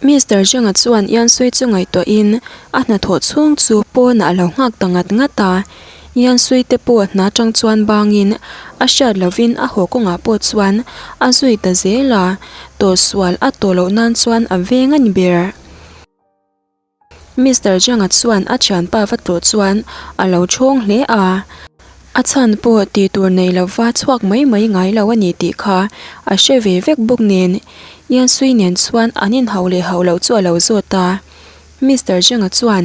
Mister Zhang-a chuan Yansui chu ngaihtuahin a hnathawh chhung chu pawnah a lo nghak ta ngat ngat a. Yansui te pawh hna atang chuan bangin a hriat lovin a haw kawngah pawh chuan a zui ta zel a, tawhsual a tawh loh nan chuan a veng a ni ber. Mister Zhang-a chuan a thianpa va tlawh chuan a lo thawng hle a, a chhan pawh tih tur nei lova chhuak mai mai ngai lo a ni tih kha a hre ve vek bawk nen Yansui nen chuan an inhauh leh hauh loh chu a lo zawt a. Mister Zhang-a chuan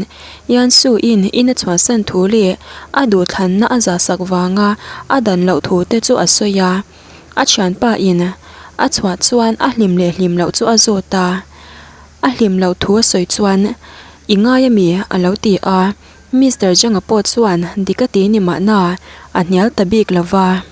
Yansu-in in a chhuahsan thu leh a duhthlanna a zahsak vanga a dan loh thu te chu a sawi a, a thianpa in a chhuah chuan a hlim leh hlim loh chu a zawt a. A hlim loh thu a sawi chuan, I ngai ami? a lo ti a. Mister Zhang-a pawh chuan dik a ti ni mahna a hnial ta bik lo va.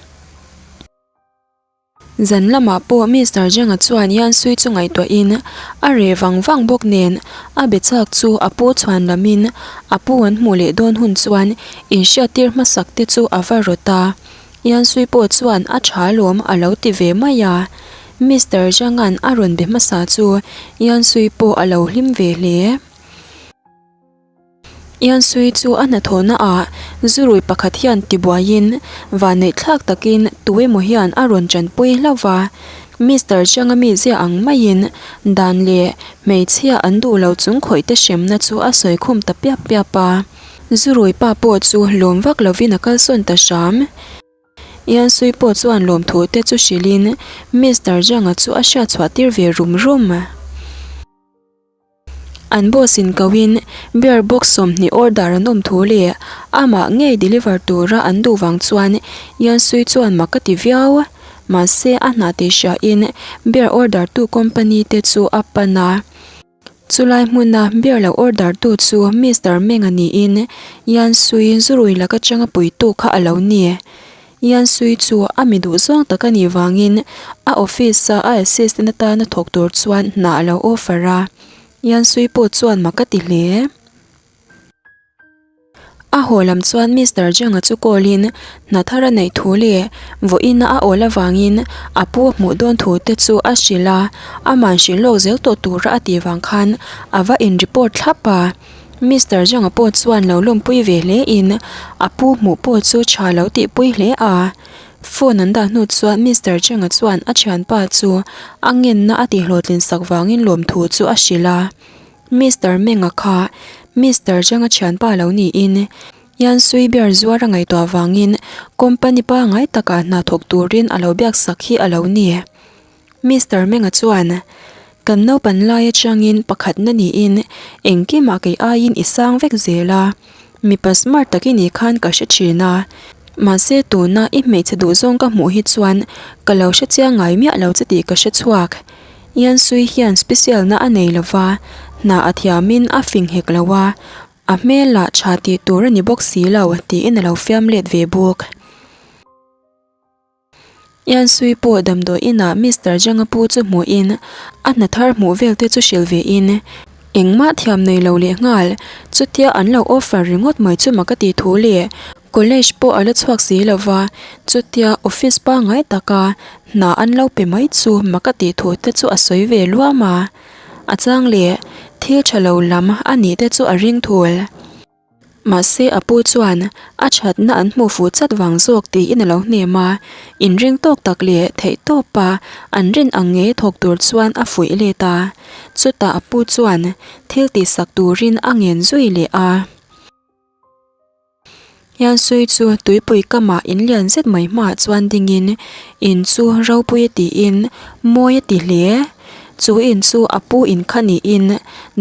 Zan lamah pawh Mister Zhang-a chuan Yansui chu ngaihtuahin a reh vang vang bawk nen a be chak chu a pu chhuan lamin a pu an hmuh leh dawn hun chuan inhriattir hmasak te chu a va rawt a. Yansui pawh chuan a tha lawm a lo ti ve mai a. Mister Zhang-a'n a rawn be hmasa chu Yansui pawh a lo hlim ve hle. Yansui chu a hnathawhna ah zurui pakhat hian tibuaiin vanneih thlak takin tuemaw hian a rawn tanpui hlauh va. Mister Zhang-a mizia ang maiin dan leh hmeichhia an duh lo chung khawih te hremna chu a sawi khum ta piap piap a. Zurui pa pawh chu lawm vak lovin a kalsawn ta hram. Yansui pawh chuan lawmthu te chu hrilhin Mister Zhang-a chu a hriat chhuah tir ve rum rum. An boss in koin beer box 20 order an awm thu leh amah ngei deliver tura an duh vang chuan Yansui chuan mak a ti viau. Mahse a hna tih hriain beer order tu company te chu a pan a. Chulai hmuna beer lo order tu chu Mister Meng a niin Yansui zurui laka changa puitu kha a lo ni. Yansui chu a mi duh zawng tak a nih vangin a office a a assistant atana thawk tur chuan hna a lo offer a. Yansui pawh chuan mak a ti hle. A haw lam chuan Mister Zhang-a chu call in hna thar a neih thu leh vawiin a awl avangin a pu a hmuh dawn thu te chu a hrilh a, ama'n hrilh lawk zel tawh tura a tih vang khan a va in report thlap a. Mister Zhang-a pawh chuan lo lawmpui ve hle in a pu hmuh pawh chu tha lo tihpui hle a. Phone an dah hnu chuan Mister Zhang-a chuan a thianpa chu a ngenna a tihhlawhtlin sak vangin lawmthu chu a hrilh a. Mister Menga kha Mister Zhang-a thianpa lo niin Yansui beer zuar a ngaihtuah vangin company pangngai takah hna thawk turin a lo biak sak hi a lo ni. Mister Menga chuan, Kan naupan lai atangin pakhatna niin engkimah kei aiin i sang vek zel a, mipa smart tak i nih khan ka hre thin a, mahse tuna i hmeichhe duhzawng ka hmuh hi chuan ka lo hre chiang ngai miah lo che tih ka hre chhuak. Yansui hian special na a nei lo va, hna a thiamin a fing hek lo a, a hmel lah tha tih tur a ni bawk si lo tiin a lo fiam let ve bawk. Yansui pawh damdawi inah Mister Zhang-a pu chu hmuhin a hna thar hmuh vel te chu hrilh ve in engmah thiam nei lo leh nghal chutia an lo offer ringawt mai chu mak a tih thu leh College pawh a la chhuak si lo va, chutia office pangngai taka hna an lo pe mai chu mak a tih thu te chu a sawi ve luam a. A chang leh thil tha lo lam a nih te chu a ring thul. Mahse a pu chuan a thatna an hmuh fuh chat vang zawk tiin a lo hnem a, inring tawk tak leh theih tawpa an rin ang ngei thawk tur chuan a fuih let a. Chutah a pu chuan thil tihsak turin a ngen zui leh a. Hiansui chu tuipui kamah in lian zet mai hmaah chuan dingin in chu ropui a tiin mawi a ti hle. Chu in chu a pu in kha niin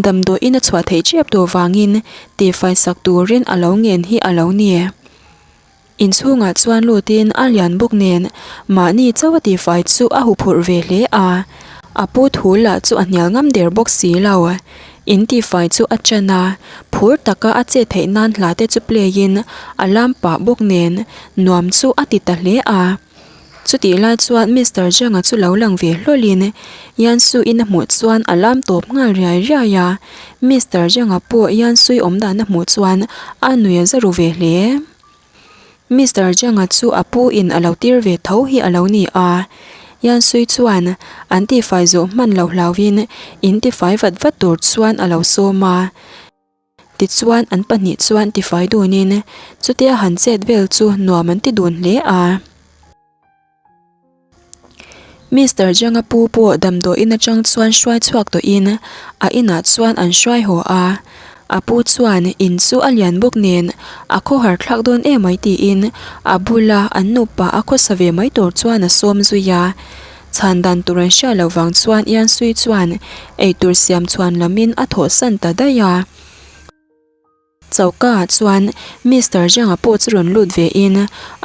damdawiin a chhuah theih tep tur vangin tihfai sak turin a lo ngen hi a lo ni. Inchhungah chuan lutin a lian bawk nen mahni chauh a tihfai chu a huphurh ve hle a, a pu thu lah chu a hnial ngam der bawk si lo. In tihfai chu a ṭan a, phur taka a chet theih nan hla te chu play in a lam pah bawk nen nuam chu a ti ta hle a. Chutih lai chuan Mister Zhang-a chu lo lang ve hlawlin Yansu-in a hmuh chuan a lam tawp nghal riai riai a, Mister Zhang-a pawh Yansui awmdan a hmuh chuan a nui a za ru ve hle. Mister Zhang-a chu a pu in a lo tir ve tho hi a lo ni a. Yansui chuan an tihfai zawh hman lo hlauhin in tifai vat vat tur chuan a lo sawm a. Tichuan an pahnih chuan tifai dunin chutia han chet vel chu nuam an ti dun hle a. Mister Zhang-a pu pawh damdawiin atang chuan hruai chhuak tawhin a inah chuan an hruai haw a. A pu chuan in chu a lian bawk nen a khawhar thlak dawn em mai tiin a bula an nupa a khawsa ve mai tur chuan a sawm zui a. Chhan dan tur an hriat loh vang chuan Ian Sui chuan eitur siam chhuan lamin a thawhsan ta daih a. Choka ah chuan Mister Zhang-a pawh chu rawn lut ve in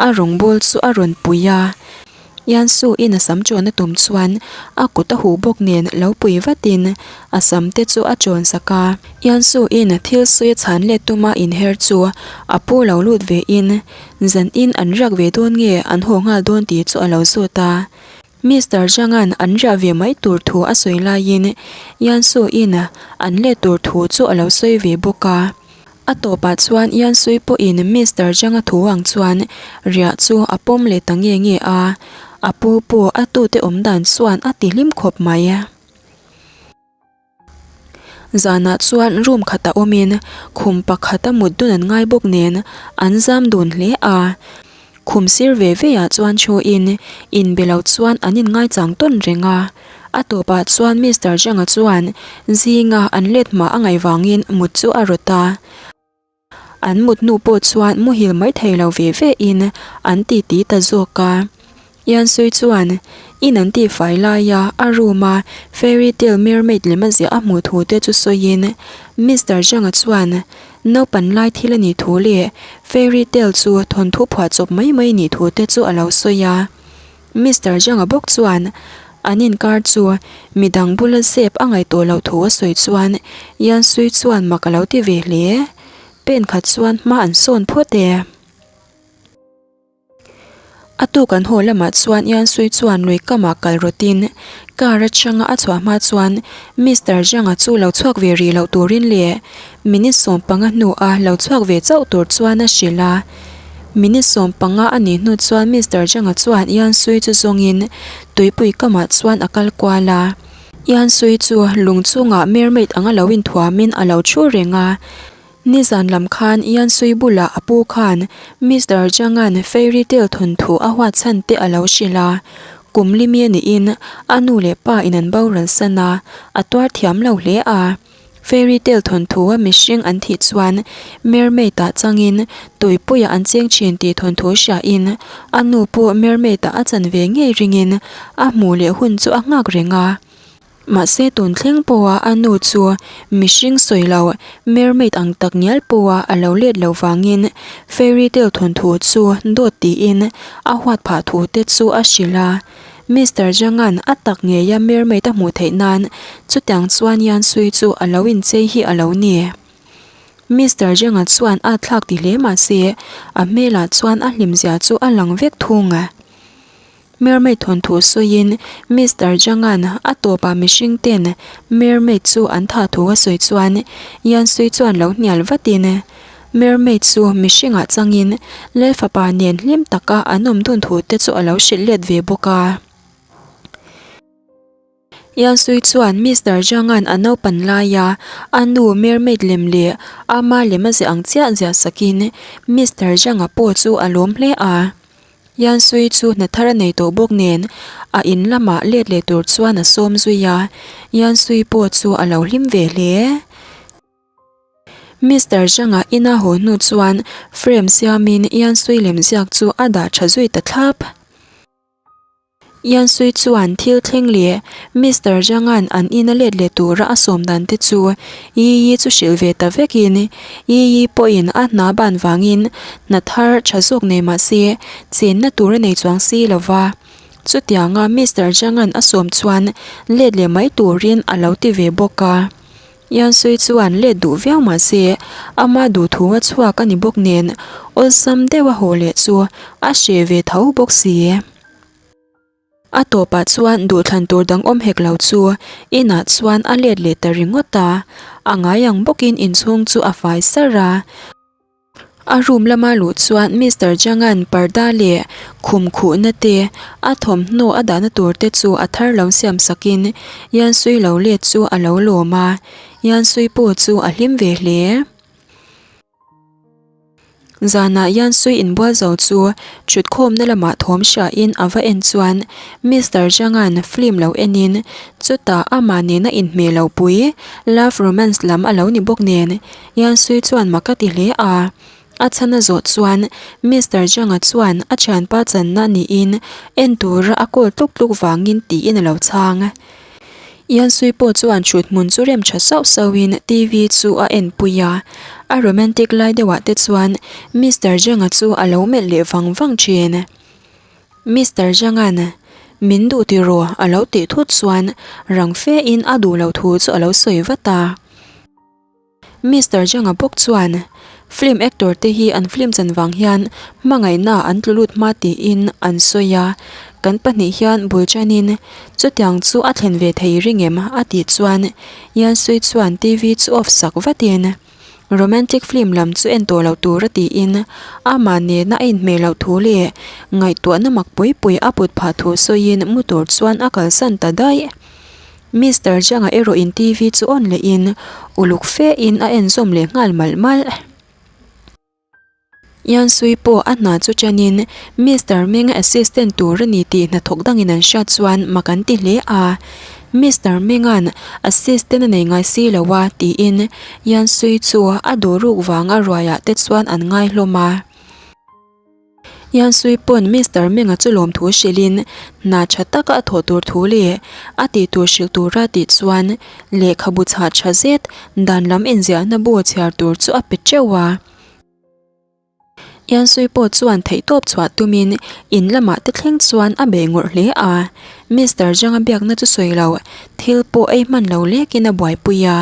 a rawngbâwl chu a rawn pui a. Yan Su in a sam ṭawn a tum chuan a kut a huh bawk nen lo pui vat in a sam te chu a ṭawn sak a. Yan Su in thil sawi a chhan let tuma inher chu a pu lo lut ve in zan in an riak ve dawn nge an haw nghal dawn tih chu a lo zawt a. Mister Zhang-a'n an riah ve mai tur thu a sawi laiin Yan Su-in an let tur thu chu a lo sawi ve bawk a. A tawpah chuan Yan Sui pawhin Mister Zhang-a thu ang chuan riah chu a pawm leh ta nge nge a, a pu pawh a tute awm dan chuan a ti hlim khawp mai. Zanah chuan room khatah awmin khum pakhata mut dun an ngai bawk nen an zam dun hle a. Khum sir ve ve ah chuan thuin inbe lo chuan an inngaichang tawn reng a. A tawpah chuan Mister Zhang-a chuan zinga an let hma a ngaih vangin mut chu a rawt a. An mut hnu pawh chuan muhil mai thei lo ve ve in an ti ti ta zawk a. Ian Sui chuan in an tih fai laia a room a fairy tale mermaid lem a ziah a hmuh thu te chu sawiin Mister Zhang-a chuan naupan lai thil a nih thu leh fairy tale chu thawnthu phuah chawp mai mai nih thu te chu a lo sawi a. Mister Zhang-a bawk chuan an inkar chu midang bula zep a ngaihtuah loh thu a sawi chuan Yan Sui chuan mak a lo ti ve hle. Pen khat chuan hma an sawn phawt e. A tuk an haw lamah chuan Yan Sui chuan lui kamah kal rawtin car atanga a chhuah hma chuan Mister Zhang-a chu lo chhuak ve rih loh turin leh Minute 15 hnuah lo chhuak ve chauh tur chuan a hrilh a. Minute 15 a nih hnu chuan Mister Zhang-a chuan Yan Sui chu zawngin tuipui kamah chuan a kal kual a. Yan Sui chu lung chungah mermaid anga lo inthuamin a lo thu reng a. Nizan lam khan Yan Sui bulah a pu khan Mister Zhang-a'n fairy tale thawnthu a huat chhan te a lo hrilh a. Kum limi a niin a nu leh pa in an boral san a, a tuar thiam lo hle a. Fairy tale thawnthu a mihring an thih chuan mermaid ah changin tuipuiah an cheng thin tih thawnthu hriain a nu pawh mermaid ah a chan ve ngei ringin a hmuh leh hun chu a nghak reng a. Mahse tun thleng pawha a nu chu mihring sawi lo mermaid ang tak ngial pawha a lo let lo vangin fairy tale thawnthu chu dawt tiin a huat phah thu te chu a hrilh a. Mister Zhang-a'n a tak ngeia mermaid a hmuh theih nan chutiang chuan Yan Sui chu a lo inchei hi a lo ni. Mister Zhang-a chuan a thlak ti hle mah se a hmelah chuan a hlimzia chu a lang vek thung. Mermaid thawnthu sawiin Mister Zhang-a'n a tawpah mihring ten mermaid chu an thah thu a sawi chuan Yan Sui chuan lo hnial vatin Mermaid chu mihringah changin Lal fapa nen hlim taka an awm dun thu te chu a lo hrilh let ve bawk a. Yan Sui chuan Mister Zhang-a'n a naupan laia a nu mermaid lem leh ama lem a ziah ang chiah ziah sakin Mister Zhang-a pawh chu a lawm hle a. Yan Sui chu hna thar a nei tawh bawk nen a in lamah let leh tur chuan a sawm zui a, Yan Sui pawh chu a lo hlim ve hle. Mister Zhang-a ina haw hnu chuan frame siamin Yan Sui lem ziak chu a dah tha zui ta thlap. Yan Sui chuan thil thleng leh Mister Zhang-a'n an ina let leh tura a sawm dan te chu Yi Yi chu hrilh ve ta vekin Yi Yi pawhin a hna ban vangin hna thar tha zawk nei mah se chenna tur a nei chuang si lo va. Chutianga Mister Zhang-a'n a sawm chuan let leh mai turin a lo ti ve bawk a. Yan Sui chuan let duh viau mah se, ama duhthu a chhuak a ni bawk nen awlsam deuh a haw leh chu a hreh ve tho bawk si. A tawpah chuan duhthlan tur dang awm hek lo chu inah chuan a let leh ta ringawt a, a ngai ang bawkin inchhung chu a fai sar a. A room lama luh chuan Mister Zhang-a'n parda leh khum khuhna te, a thawmhnaw a dahna tur te chu a thar lo siam sakin Yansui lo let chu a lo lawm a, Yansui pawh chu a hlim ve hle. Zanah Yansui inbual zo chu thutkhawmna lamah thawm hriain a va en chuan Mister Zhang-a'n film lo enin chutah amah nena inhmeh lo pui love romance lam a lo ni bawk nen Yansui chuan mak a ti hle a. A chhan a zawh chuan Mister Zhang-a chuan a thianpa channa niin en tura a kawl tluk tluk vangin tiin a lo chhang. Yansui pawh chuan thut hmun chu rem tha sauh sauhin TV chu a en pui a, a romantic lai deuhah te chuan Mister Zhang-a chu a lo melh leh vang vang thin. Mister Zhang-a'n min duh tiraw a lo tih thut chuan rang fe in a duh loh thu chu a lo sawi vat a. Mister Zhang-a bawk chuan, Film actor te hi an film chan vang hian hmangaihna an tlu lut hma tiin an sawi a, kan pahnih hian bul chanin chutiang chu a thlen ve thei ring em? a tih chuan Yan Sui chuan TV chu off sak vatin romantic film lam chu en tawh loh tur a tiin amah nena a inhmeh loh thu leh ngaihtuahna mak pui pui a put phah thu sawiin mu tur chuan a kalsan ta daih. Mister Zhang-a erawh in TV chu on leh in uluk fe in a en zawm leh nghal malh malh. Yan Sui pawh a hna chu chen in Mister Meng-a assistant tur a ni tih hnathawk dang in an hriat chuan mak an ti hle a. Mister Meng-a'n assistant a nei ngai si lo a tiin Yan Sui chu a duh ruk vang a ruai ah te chuan an ngai hlawm a. Yansui pawn Mister Menga chu lawmthu hrilhin hna tha taka a thawh tur thu leh a tih tur hrilh tura tih chuan lehkhabu chhah tha zet dan lam inziahna bu chhiar tur chu a pe teuh a. Yansui pawh chuan theihtawp chhuah tumin in lamah te thleng chuan a bei ngawrh hle a. Mister Zhang-a biakna chu sawi lo thil pawh ei hman lo lekin a buaipui a.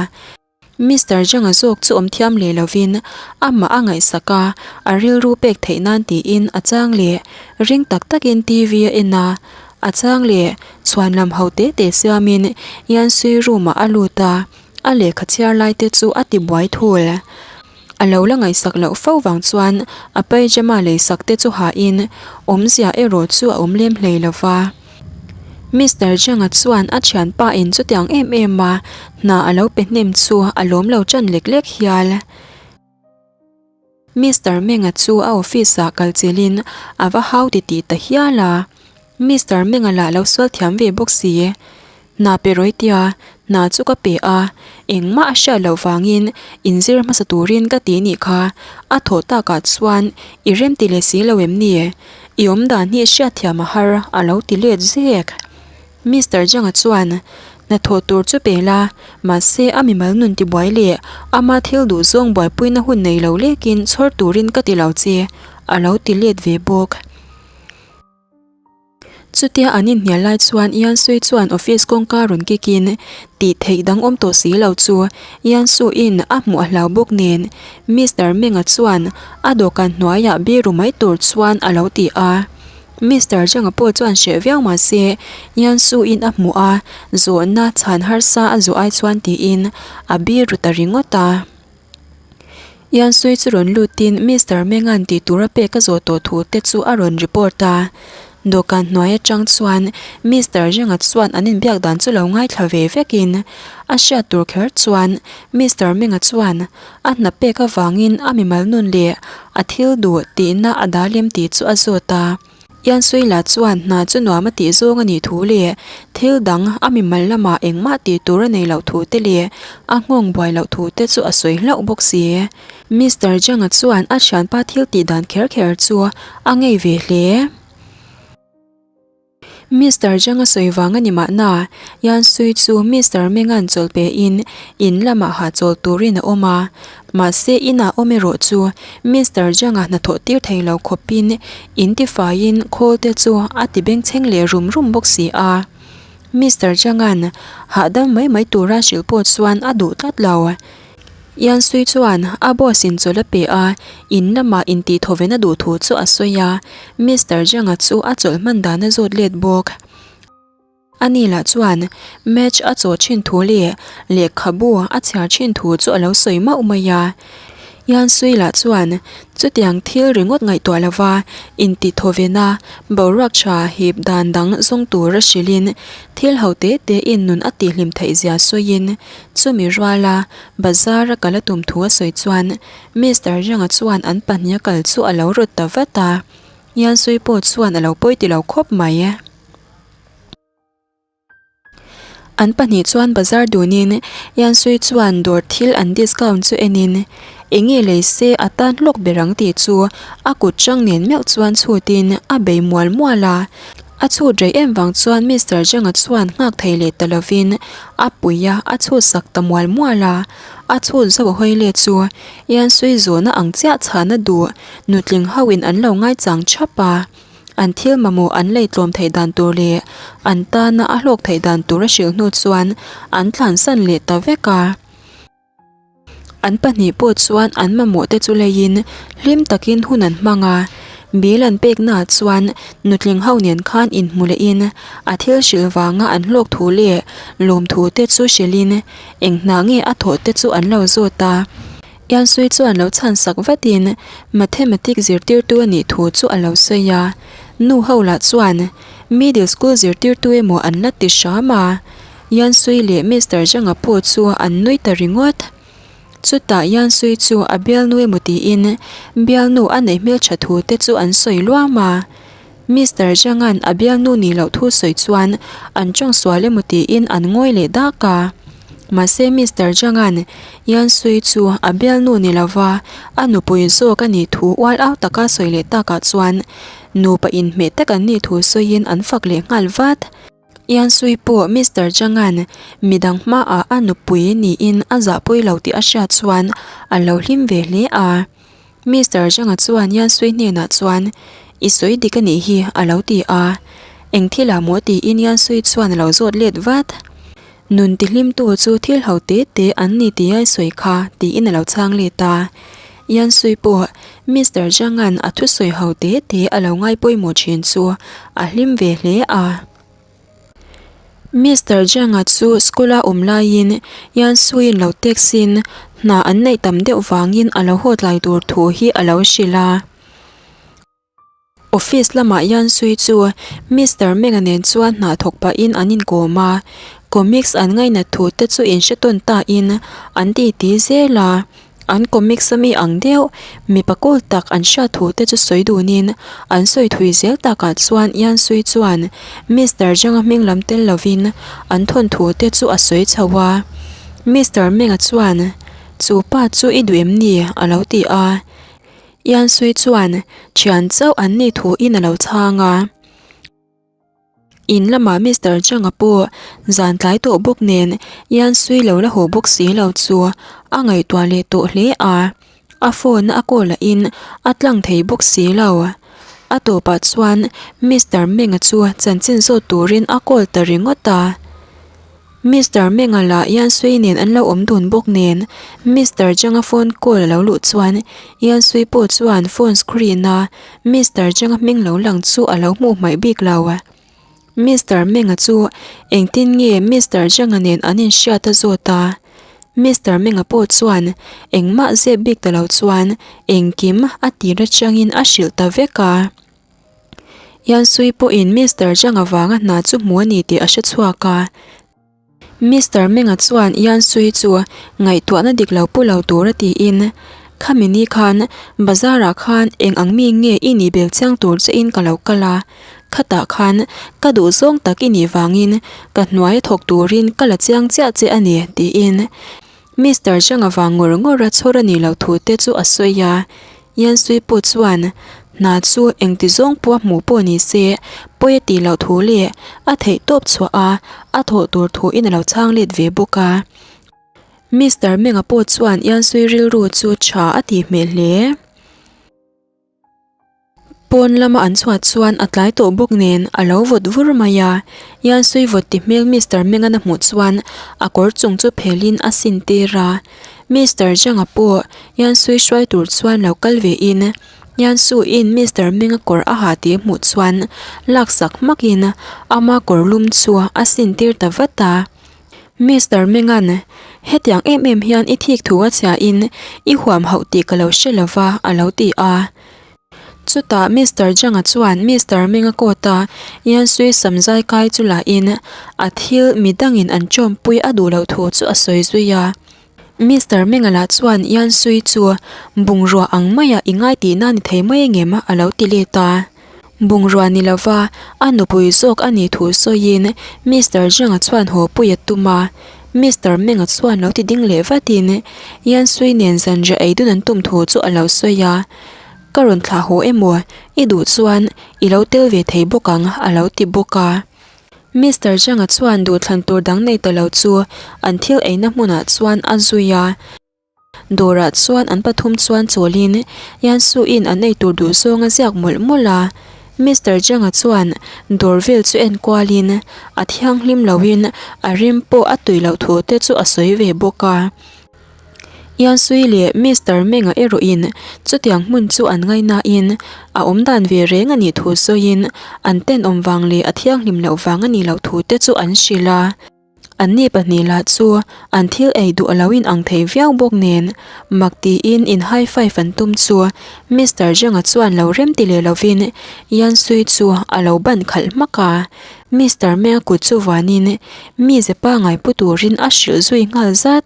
Mister Zhang-a zawk chu awm thiam leh lovin amah a ngaihsak a, a rilru pek theih nan tiin a chang leh ring tak takin TV a en a, a chang leh chhuan lam ho te te siamin Yansui room ah a lut a, a lehkha chhiar lai te chu a ti buai thul. A lo la ngaihsak loh fo vang chuan a pyjama leisak te chu hahin awmzia erawh chu a awm lem hlei lo va. Mister Zhang-a chuan a thianpa in chutiang em em a hna a lo pe hnem chu a lawm lo tan lek lek hial. Mister Meng-a chu a office ah kal chilhin a va hau titih ta hial a. Mister Meng-a lah lo sual thiam ve bawk si. Hna pe rawi tia, hna chu ka pe a, engmah a hriat loh vangin inzir hmasa turin ka ti nih kha, a thawh takah chuan i rem ti leh si lo em ni? I awmdan hi hriatthiam a har a lo ti let zek. Mister Zhang-a chuan hnathawh tur chu pe la, mahse a mimal nun tibuai leh ama thil duh zawng buaipuina hun nei lo lekin chhawr turin ka ti lo che a lo ti let ve bawk. Chutia an inhnial lai chuan Ian Sui chuan office kawngka rawn kik in tih theih dang awm tawh si lo chu Ian Su-in a hmuh a hlau bawk nen Mister Meng-a chuan a dawhkan hnuaiah biru mai tur chuan a lo ti a. Mister Zhang-a pawh chuan hreh viau mah se Ian Su-in a hmuh a zawhna chhan harsa a zawh ai chuan tiin a biru ta ringawt a. Yansui chu rawn lutin Mister Menga'n tih tura pek a zawh tawh thu te chu a rawn report a. Dawhkan hnuai atang chuan Mister Zhang-a chuan an inbiak dan chu lo ngaithla ve vekin a hriat tur kher chuan Mister Menga chuan a hna pek avangin a mimal nun leh a thil duh tihna a dah lem tih chu a zawt a. Iansuila chuan hna chu nuam a tih zawng a nih thu leh thil dang a mimal lamah engmah tih tur a nei loh thu te leh a nghawng buai loh thu te chu a sawi hlauh bawk si. Mister Zhang-a chuan a thianpa thil tih dan kher kher chu a ngei ve hle. Mister Zhang-a sawi vang a ni mahna, Iansui chu Mister Meng-a'n chawl pe in in lamah hahchawl turin a awm a. Mahse inah awm erawh chu Mister Zhang-a hnathawh tir thei lo khawpin in tifaiin khawl te chu a ti bengchheng leh rum rum bawk si a. Mister Zhang-a'n hahdam mai mai tura hrilh pawh chuan a duh tlat lo. Yan Sui chuan a boss in chawlh a pe a, in lamah intihthawven a duh thu chu a sawi a, Mister Zhang-a chu a chawlh hman dan a zawt let bawk. Ani lah chuan match a chaw thin thu leh lehkhabu a chhiar thin thu chu a lo sawi mauh mai a. Yansui lah chuan chutiang thil ringawt ngaihtuah lova intih thawvena boruak tha hip dan dang zawng tur a hrilhin thil ho te te in nun a tihhlim theih zia sawiin chumi ruala bazar a kal a tum thu a sawi chuan Mister Zhang-a chuan an pahniha kal chu a lo rawt ta vat a, Yansui pawh chuan a lo pawi ti lo khawp mai. An pahnih chuan bazar dunin Yansui chuan dawr thil an discount chu enin enge lei se a tan hlawk ber ang tih chu a kut chang nen meuh chuan chhutin a bei mual mual a. A chhut rei em vang chuan Mister Zhang-a chuan nghak thei leh ta lovin a pui a, a chhut sak ta mual mual a. A chhut zo a hawi let chu Yansui zawhna ang chiah chhahna duh nutling hoin an lo ngaichang thap a. An thil mamawh an lei tlawm theih dan tur leh an tana a hlawk theih dan tur a hrilh hnu chuan an tlansan leh ta vek a. An pahnih pawh chuan an mamawh te chu leiin hlim takin hun an hmang a. Bill an peknaah chuan nutling ho nen khan inhmu lehin a thil hrilh vanga an hlawk thu leh lawmthu te chu hrilhin eng hna nge a thawh te chu an lo zawt a. Yansui chuan lo chhan sak vatin Mathematic zirtirtu a nih thu chu a lo sawi a, nu ho lah chuan Middle school zirtirtu emaw an la ti hram a, Yansui leh Mister Zhang-a pawh chu an nui ta ringawt. Chutah Yansui chu a bialnu emaw tiin bialnu a neih hmeltha thu te chu an sawi luam a. Mister Zhang-a'n a bialnu nih loh thu sawi chuan an tawng sual emaw tiin an ngawi leh dak a. Mahse Mister Zhang-a'n Yansui chu a bialnu ni lova a nupui zawk a nih thu ual au taka sawi leh takah chuan nupa inhmeh tak an nih thu sawiin an fak leh nghal vat. Yansui pawh Mister Zhang-a'n midang hmaah a nupui niin a zahpui lo tih a hriat chuan a lo hlim ve hle a. Mister Zhang-a chuan Yansui hnenah chuan, I sawi dik a nih hi, a lo ti a. Eng thilah maw tiin Yansui chuan a lo zawt let vat. Nun tihlimtu chu thil ho te te an ni tih ai sawi kha, tiin a lo chhang let a. Yansui pawh Mister Zhang-a'n a thusawi ho te te a lo ngai pawimawh thin chu a hlim ve hle a. Mister Zhang-a chu school-a awm laiin Yansuiin lo text-in hna an neih tam deuh vangin a lo haw tlai tur thu hi a lo hrilh a. Office lamah Yansui chu Mister Meng-a nen chuan hna thawk pahin an inkawm a, comics an ngainat thu te chu inhre tawn tain an titi zel a. An comics a mi ang deuh, mipa kawl tak an hriat thu te chu sawi dunin an sawi thui zel takah chuan Yansui chuan Mister Zhang-a hming lam tel lovin an thawn thu te chu a sawi chho a. Mister Meng-a chuan, Chu pa chu i duh em ni? a lo ti a. Yansui chuan, Thian chauh an nih thuin a lo chhang a. In lamah Mister Chang-a pawh zan tlai tawh bawk nen Yansui lo la haw bawk si lo chu a ngaihtuah leh tawh hle a, a phone a call lahin a tlang thei bawk si lo. A tawpah chuan Mister Meng-a chu chanchin zawt turin a call ta ringawt a. Mister Meng-a lah Yansui nen an lo awm dun bawk nen Mister Chang-a phone call a lo luh chuan Yansui pawh chuan phone screen-a Mister Chang-a hming lo lang chu a lo hmuh hmaih bik lo. Mister Meng-a chu engtin nge Mister Chang-a nen an inhriat a zawt a, Mister Meng-a pawh chuan engmah zep bik ta lo chuan engkim a tir atangin a hrilh ta vek a. Yansui pawhin Mister Zhang avanga hna chu hmu a ni tih a hre chhuak a. Mister Meng-a chuan Yansui chu ngaihtuahna dik lo pu lo tur a tiin, Khami ni khan bazar-ah khan eng ang mi nge i nih bel chiang tur che in ka lo kal a, khatah khan ka duh zawng tak i nih vangin ka hnuai a thawk turin ka la chiang chiah che a ni tiin Mister Zhang avang ngawr ngawr a chhawr a nih loh thu te chu a sawi a. Yansui pawh chuan hna chu engti zawng pawh a hmuh pawh ni se pawi a tih loh thu leh a theih tawp chhuah a, a thawh tur thu in a lo chhang let ve bawk a. Mister Meng-a pawh chuan Yansui rilru chu tha a tih hmel hle. Pawn lama an chhuat chuan a tlai tawh bawk nen a lo vawt vur mai a, Yansui vawt ti hmel Mister Mengan a hmuh chuan a kawr chung chu phelin a sin tir a. Mister Zhang-a pawh Yansui hruai tur chuan lo kal ve in Yansu-in Mister Menga kawr a ha tih a hmuh chuan laksak hmakin ama kawr lum chu a sin tir ta vat a. Mister Mengan. Hetiang em em hian i thik thu a chhia in i huam hauh tih ka lo hre lo va, a lo ti a. Chutah Mister Jang-a chuan Mister Meng-a coat a Yansui sam zai kai chu la in a thil midangin an chawmpui a duh loh thu chu a sawi zui a. Mister Meng-a lah chuan Yansui chu bungrua ang maia i ngai tihna ni thei mai engem a lo ti let a. Bungrua ni lova a nupui zawk a nih thu sawiin Mister Zhang-a chuan haw pui a tum a. Mister Meng-a chuan lo ti ding leh vatin Yansui nen zanriah ei dun an tum thu chu a lo sawi a. Ka rawn thlah haw emaw i duh chuan i lo tel ve thei bawk ang a lo ti bawk a. Mister Zhang-a chuan duhthlan tur dang nei ta lo chu an thil eina hmunah chuan a zui a. Dawrah chuan an pathum chuan chawlin Yansu-in an eitur duh zawng a ziak mawlh mawlh a. Mister Zhang-a chuan dawr vel chu en kualin a thianghlim loin a rim pawh a tui loh thu te chu a sawi ve bawk a. Yansui leh Mister Meng-a erawhin chutiang hmun chu an ngaihnain a awmdan ve reng a nih thu sawiin an tenawm vang leh a thianghlim loh vang a nih loh thu te chu an hrilh a. Anni pahnih lah chu an thil ei duh a lo in ang thei viau bawk nen, mak tiin in high five an tum chu Mister Zhang-a chuan lo rem ti leh lovin Yan Sui chu a lo ban khalh hmak a. Mister Meng-a kut chu vuanin mize pangai pu turin a hrilh zui nghal zat.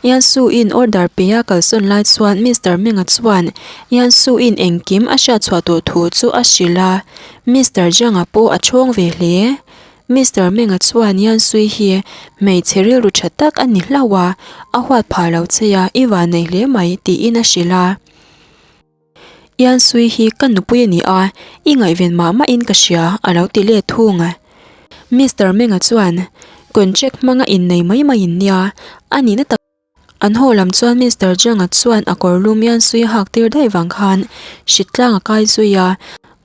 Yansu-in order pe a kalsawn lai chuan Mister Meng-a chuan Yansu-in engkim a hriatchhuah tawh thu chu a hrilh a, Mister Zhang-a pawh a chhawng ve hle. Mister Meng-a chuan Yansui hi hmeichhe rilru tha tak a ni hlauh a, a huat phah lo che a, i van nei hle mai tiin a hrilh a. Ian Sui hi ka nupui a ni a, i ngaihven mah mahin ka hria, a lo ti let thung. Mister Menga chuan, Contract hmanga innei mai mai in nia, a nihna tak. An haw lam chuan Mister Zhang-a chuan a kawr lum Ian Sui a hak tir daih vang khan hritlang a kai zui a,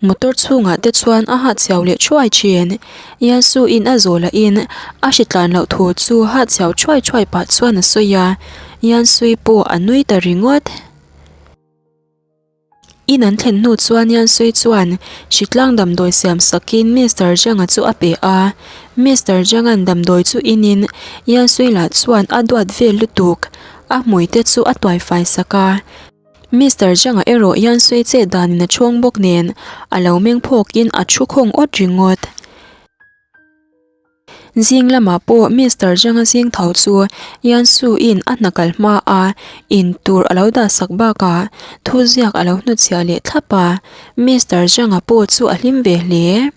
motor chhungah te chuan a hahchhiau leh thuai thin. Ian Sui-in a zawh lahin a hritlan loh thu chu hahchhiau thuai thuai pah chuan a sawi a, Ian Sui pawh a nui ta ringawt. In an thlen hnu chuan Yansui chuan hritlang damdawi siam sakin Mister Zhang-a chu a pe a. Mister Zhang-a'n damdawi chu inin Yansui lah chuan a duat vel lutuk, a hmui te chu a tuai fai sak a. Mister Zhang-a erawh Yansui chet danin a chhawng bawk nen a lo meng phawkin a thu khawng awt ringawt. Zing lamah pawh Mister Zhang-a zing tho chu Yansu-in a hna kal hma a, in tur a lo dah sak bakah thuziak a lo hnutchhiah leh thlap a, Mister Zhang-a pawh chu a hlim ve hle.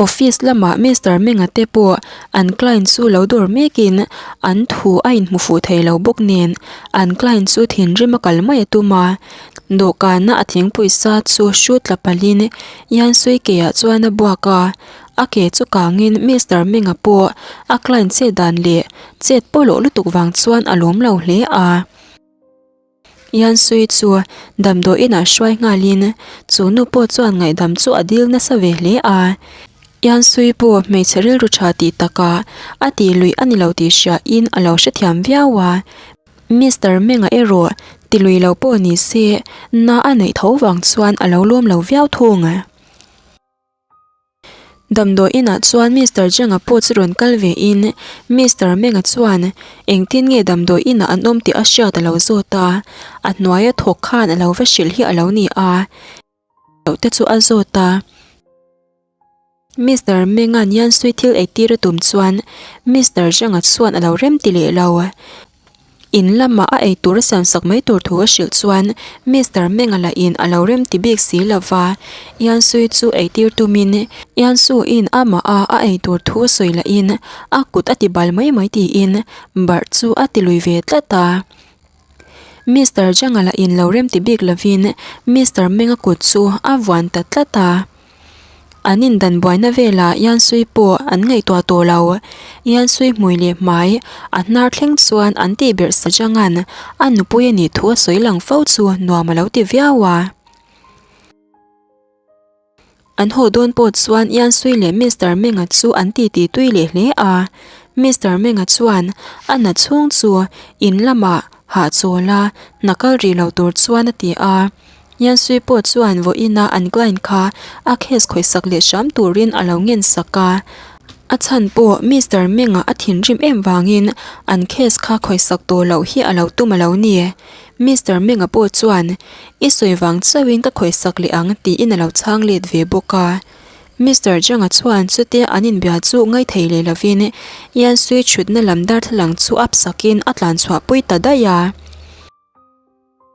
Office lamah Mister Meng-a te pawh an client chu lo dawr mekin an thu a inhmu fuh thei lo bawk nen an client chu thinrim a kal mai a tum a, dawhkana a thingpui sa chu hrut tla palhin Yansui keah chuan a buak a, a ke chu kangin Mister Meng-a pawh a client chet dan leh chet pawlawh lutuk vang chuan a lawm lo hle a. Yansui chu damdawi inah hruai nghalin chu nu pawh chuan ngaihdam chu a dil nasa ve hle a. Yansui pawh hmeichhe rilru tha tih takah a tih luih a ni lo tih hriain a lo hrethiam viau a. Mister Meng-a erawh ti lui lo pawh ni se, na a neih tho vang chuan a lo lawm lo viau thung. Damdawi inah chuan Mister Zhang-a pawh chu rawn kal ve in, Mister Meng-a chuan engtin nge damdawi inah an awm tih a hriat a lo zawt a, a hnuaia thawk khan a lo va hrilh hi a lo ni a, loh te chu a zawt a. Mister Menga'n Yansui thil eitir a tum chuan Mister Zhang-a chuan a lo rem ti leh lo. In lamah a ei tur a siam sak mai tur thu a hrilh chuan Mister Menga lahin a lo rem ti bik si lo va, Yansui chu eitir tumin Yansu-in amah a a ei tur thu a sawi lahin a kut a ti bal mai mai tiin barh chu a ti lui ve tlat a. Mister Zhang-a lahin lo rem ti bik lovin Mister Menga kut chu a vuan ta tlat a. An indan buaina velah Yansui pawh an ngaihtuah tawh lo. Yansui hmui leh hmai a hnar thleng chuan an tih berh sa Zhanga'n a nupui a nih thu a sawi lang fo chu nuam a lo ti viau a. An haw dawn pawh chuan Yansui leh Mister Menga chu an titi tui leh hle a. Mister Menga chuan a na chhung chu in lamah hahchawl a, hna kal rih lo tur chuan a ti a. Yansui pawh chuan vawiina an client kha a case khawihsak leh hram turin a lo ngen sak a. A chhan pawh Mister Meng-a a thinrim em vangin an case kha khawisak tawh loh hi a lo tum a lo ni. Mister Meng-a pawh chuan, I sawi vang chauhin ka khawisak leh ang tiin a lo chhang let ve bawk a. Mister Zhang-a chuan chutia an inbia chu ngaithei leh lovin Yansui thutna lam darthlalang chu up sakin a tlan chhuahpui ta daih a.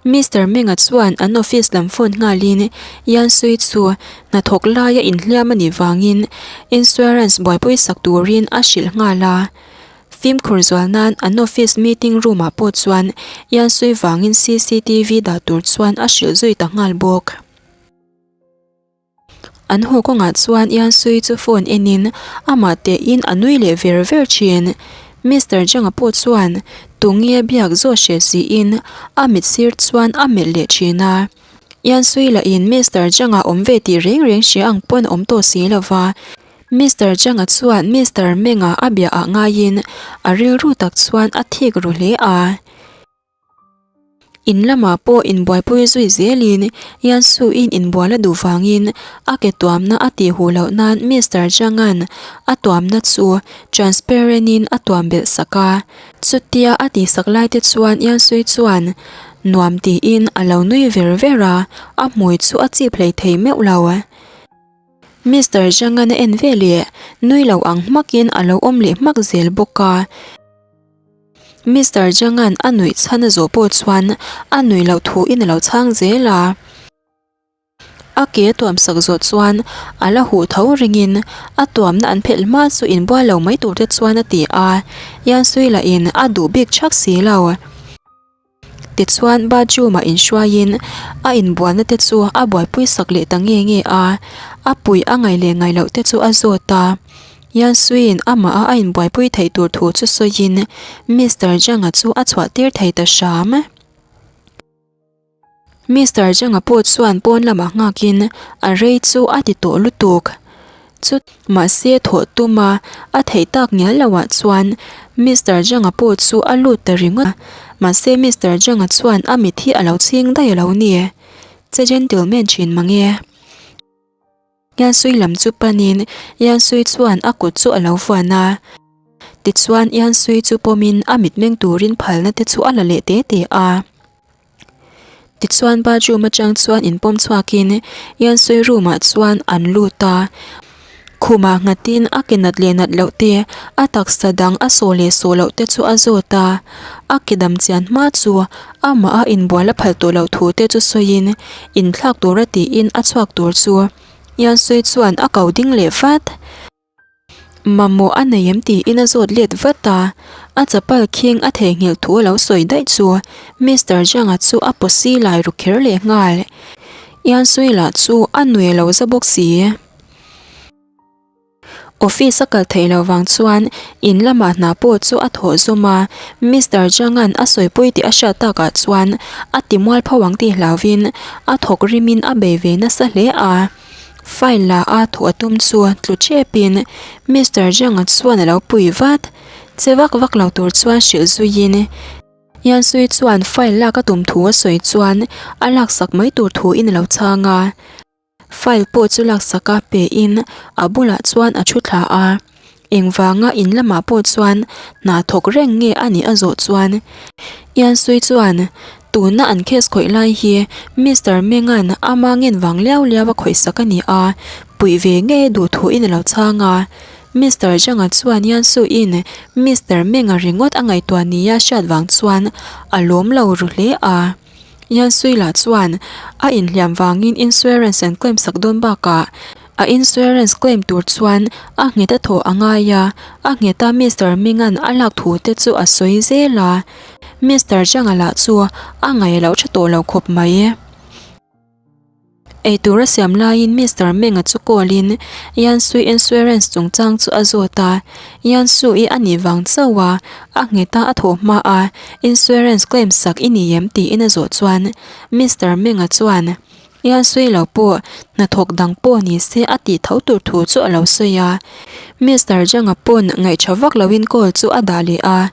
Mister Meng-a chuan an office lam phone nghalin Yansui chu hnathawk laia inhliam a nih vangin insurance buaipui sak turin a hrilh nghal a. Fimkhur zual nan an office meeting room ah pawh chuan Yansui vangin cctv dah tur chuan a hrilh zui ta nghal bawk. An haw kawngah chuan Ian Sui chu phone enin amah tehin a nui leh ver ver thin. Mister Zhang-a pawh chuan tunge biak zawt hreh siin a mit sir chuan a melh leh thin a. Ian Sui lahin Mister Zhang-a awm ve tih reng reng hria ang pawn a awm tawh si lo va. Mister Zhang-a chuan Mister Meng-a a biah ah ngaiin a rilru tak chuan a thik ru hle a. In lamah pawh inbuaipui zui zelin Yansu-in inbual a duh vangin a ke tuamna a tih huh loh nan Mister Zhang-a'n a tuamna chu transparent-in a tuam belh sak a. Chutia a tihsak lai te chuan Yansui chuan nuam tiin a lo nui ver ver a, a hmui chu a chip hlei thei meuh lo. Mister Zhang-a'n a en ve leh nui lo ang hmakin a lo awm leh hmak zel bawk a. Mister Zhang-a'n a nuih chhan a zawh pawh chuan a nuih loh thuin a lo chhang zel a. A ke a tuam sak zawh chuan a la huh tho ringin a tuamna an phelh hma chu inbual lo mai tur te chuan a ti a, Yansui lahin a duh bik chhak si lo. Tichuan bathroom ah inhruaiin a inbualna te chu a buaipui sak leh ta nge nge a, a pui a ngaih leh ngaih loh te chu a zawt a. Yansuiin amah a a inbuaipui theih tur thu chu sawiin Mister Zhang-a chu a chhuah tir thei ta hram. Mister Zhang-a pawh chuan pawn lamah nghakin a rei chu a ti tawh lutuk. Chu mahse thawh tuma a theih tak ngial loah chuan Mister Zhang-a pawh chu a lut ta ringawt a, mahse Mister Zhang-a chuan a mit hi a lo chhing daih a lo ni. Che gentleman thin mange. Yansui lam chu panin Yansui chuan a kut chu a lo vuan a. Tichuan Yansui chu pawmin a mitmeng turin phalna te chu a la leh te te a. Tichuan bathroom atang chuan inpawm chhuakin Yansui room ah chuan an lut a, khumah nghatin a ke nat leh nat loh te, a taksa dang a sawh leh sawh loh te chu a zawt a, a ke dam chian hma chu amah a inbual a phal tawh loh thu te chu sawiin inthlak tura tiin a chhuak tur chu Yansui chuan a ko ding leh vat. Mamawh a nei em tiin a zawt let vat a, a chapal khing a theihnghilh thu a lo sawi daih chu Mister Zhang-a chu a pawsi lai ru kher leh nghal. Ian Sui lah chu a nui lo za bawk si. Office a kal theih loh vang chuan in lamah hna pawh chu a thawh zawm a, Mister Zhang-a'n a sawipui tih a hriat takah chuan a ti mualpho ang tih hlauvin a thawk rimin a bei ve nasa hle a. File la a thuh a tum chu tlu ṭepin Mister Zhang-a chuan a lo pui vat. Che vak vak lo tur chuan hrilh zuiin Yansui chuan file lak a tum thu a sawi chuan a laksak mai tur thuin a lo chhang a. File pawh chu laksak a pein a bulah chuan a thu thla a. Engvanga in lamah pawh chuan hna thawk reng nge a nih a zawh chuan Ian Sui chuan tuna an case khawih lai hi Mister Meng-a'n ama ngen vang liau liau a khawih sak a ni a, puih ve ngei duh thuin a lo chhang a. Mister Zhang-a chuan Ian Sui-in Mister Meng-a ringawt a ngaihtuah nia hriat vang chuan a lawm lo ru hle a. Yansui lah chuan a inhliam vangin insurance an claim sak dawn bakah a insurance claim tur chuan a nghet a thawh a ngai a, a nghet a Mister Ming-a'n a lak thu te chu a sawi zel a, Mister Zhang-a lah chu a ngaih loh tha tawh lo khawp mai. Eitur a siam laiin Mister Meng-a chu call in Yansui insurance chungchang chu a zawt a, Yansui a nih vang chauh a, a nghet a a thawh hma a, insurance claim sak i ni em tiin a zawh chuan Mister Meng-a chuan Yansui lo pawh hnathawk dang pawh ni se a tih tho tur thu chu a lo sawi a, Mister Zhang-a pawn ngaihṭha vak loin call chu a dah leh a.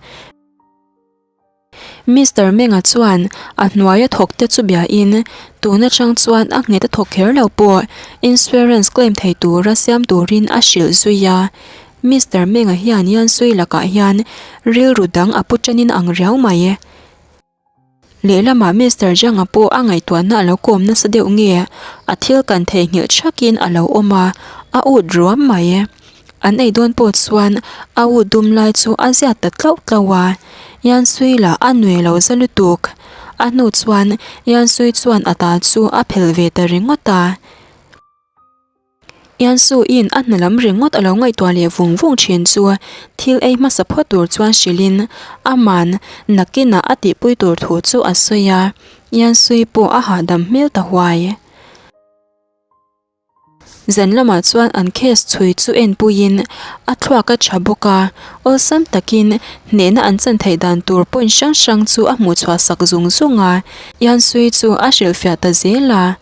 Mister Meng-a chuan a hnuaia thawk te chu biain tun atang chuan a nghet a thawk kher lo pawh insurance claim thei tura siam turin a hrilh zui a. Mister Menga hian Yansui lakah hian rilru dang a pu ṭanin ang riau mai. Lehlamah Mister Zhang-a pawh a ngaihtuahna a lo kawm nasa deuh nge a thil kan theihnghilh thakin a lo awm a, a ut ruam mai. An ei dawn pawh chuan a ut dum lai chu a ziat ta tlauh tlauh a, Yansui lah a nui lo za lutuk. A hnu chuan Yansui chuan a ta chu a phel ve ta ringawt a. Iansu-in a hna lam ringawt a lo ngaihtuah leh vung vung thin chu thil ei hmasa phawt tur chuan hrilhin aman nakinah a tihpui tur thu chu a sawi a, Iansui pawh a hahdam hmel ta huai. Zan lamah chuan an case chhui chu enpuiin a thluak a tha bawk a, awlsam takin hnehna an chan theih dan tur point hrang hrang chu a hmuh chhuah sak zung zung a, Iansui chu a hrilhfiah ta zel a.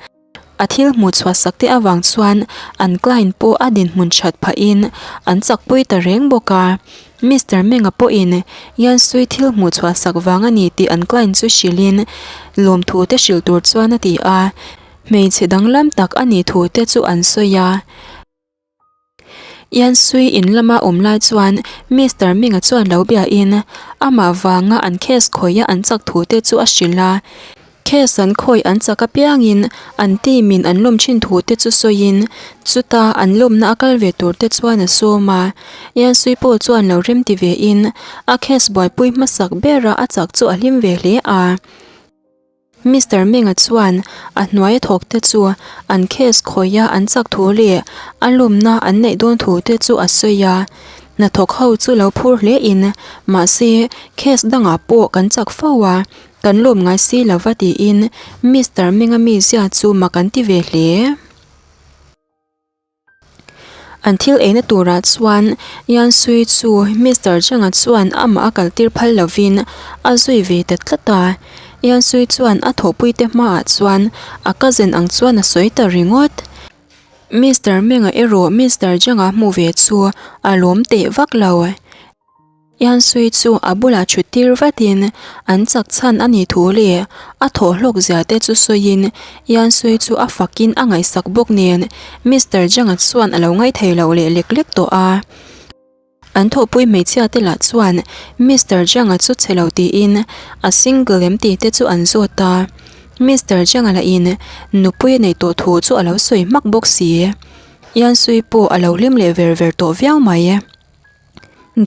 A thil hmuh chhuah sak te avang chuan an client pawh a dinhmun that phahin an chakpui ta reng bawk a. Mister Menga pawhin Yansui thil hmuh chhuah sak vang a ni tih an client chu hrilhin lawmthu te hrilh tur chuan a ti a, hmeichhe danglam tak a nih thu te chu an sawi a. Yansui in lama awm lai chuan Mister Minga chuan lo biain amah vanga an case khawih a an chak thu te chu a hrilh a. Case an khawih an chak apiangin an team in an lawm thin thu te chu sawiin chuta an lawmna a kal ve tur te chuan a sawm a. Yansui pawh chuan lo remti vein a case buaipui hmasak bera a chak chu a hlim ve hle a. Mister Menga chuan a hnuaia thawk te chu an case khawih a an chak thu leh a lumna an neih dawn thu te chu a sawi a. Hnathawk ho chu lo phur hle in mahse case dangah pawh kan chak fo a, kan lawm ngai si lova tiin Mister Menga mizia chu mak an ti ve hle. An thil eina turah chuan Yansui chu Mister Zhang-a chuan amah a kaltir phal lovin a zui ve ta tlat a. Yansui chuan a thawhpuite hmaah chuan a cousin ang chuan a sawi ta ringawt. Mister Meng-a erawh Mister Zhang-a hmuh ve chu a lawm teh vak lo. Yansui chu a bulah thut tir vatin an chak chhan a nih thu leh a thawh hlawk zia te chu sawiin Yansui chu a fakin a ngaihsak bawk nen Mister Zhang-a chuan a lo ngaithei loh leh lek lek tawh a. An thawhpui hmeichhia te lah chuan Mister Zhang-a chu chhe lo tiin a single em tih te chu an zawt a. Mister Zhang-a lahin nupui a neih tawh thu chu a lo sawi hmak bawk si. Yansui pawh a lo hlim leh ver ver tawh viau mai.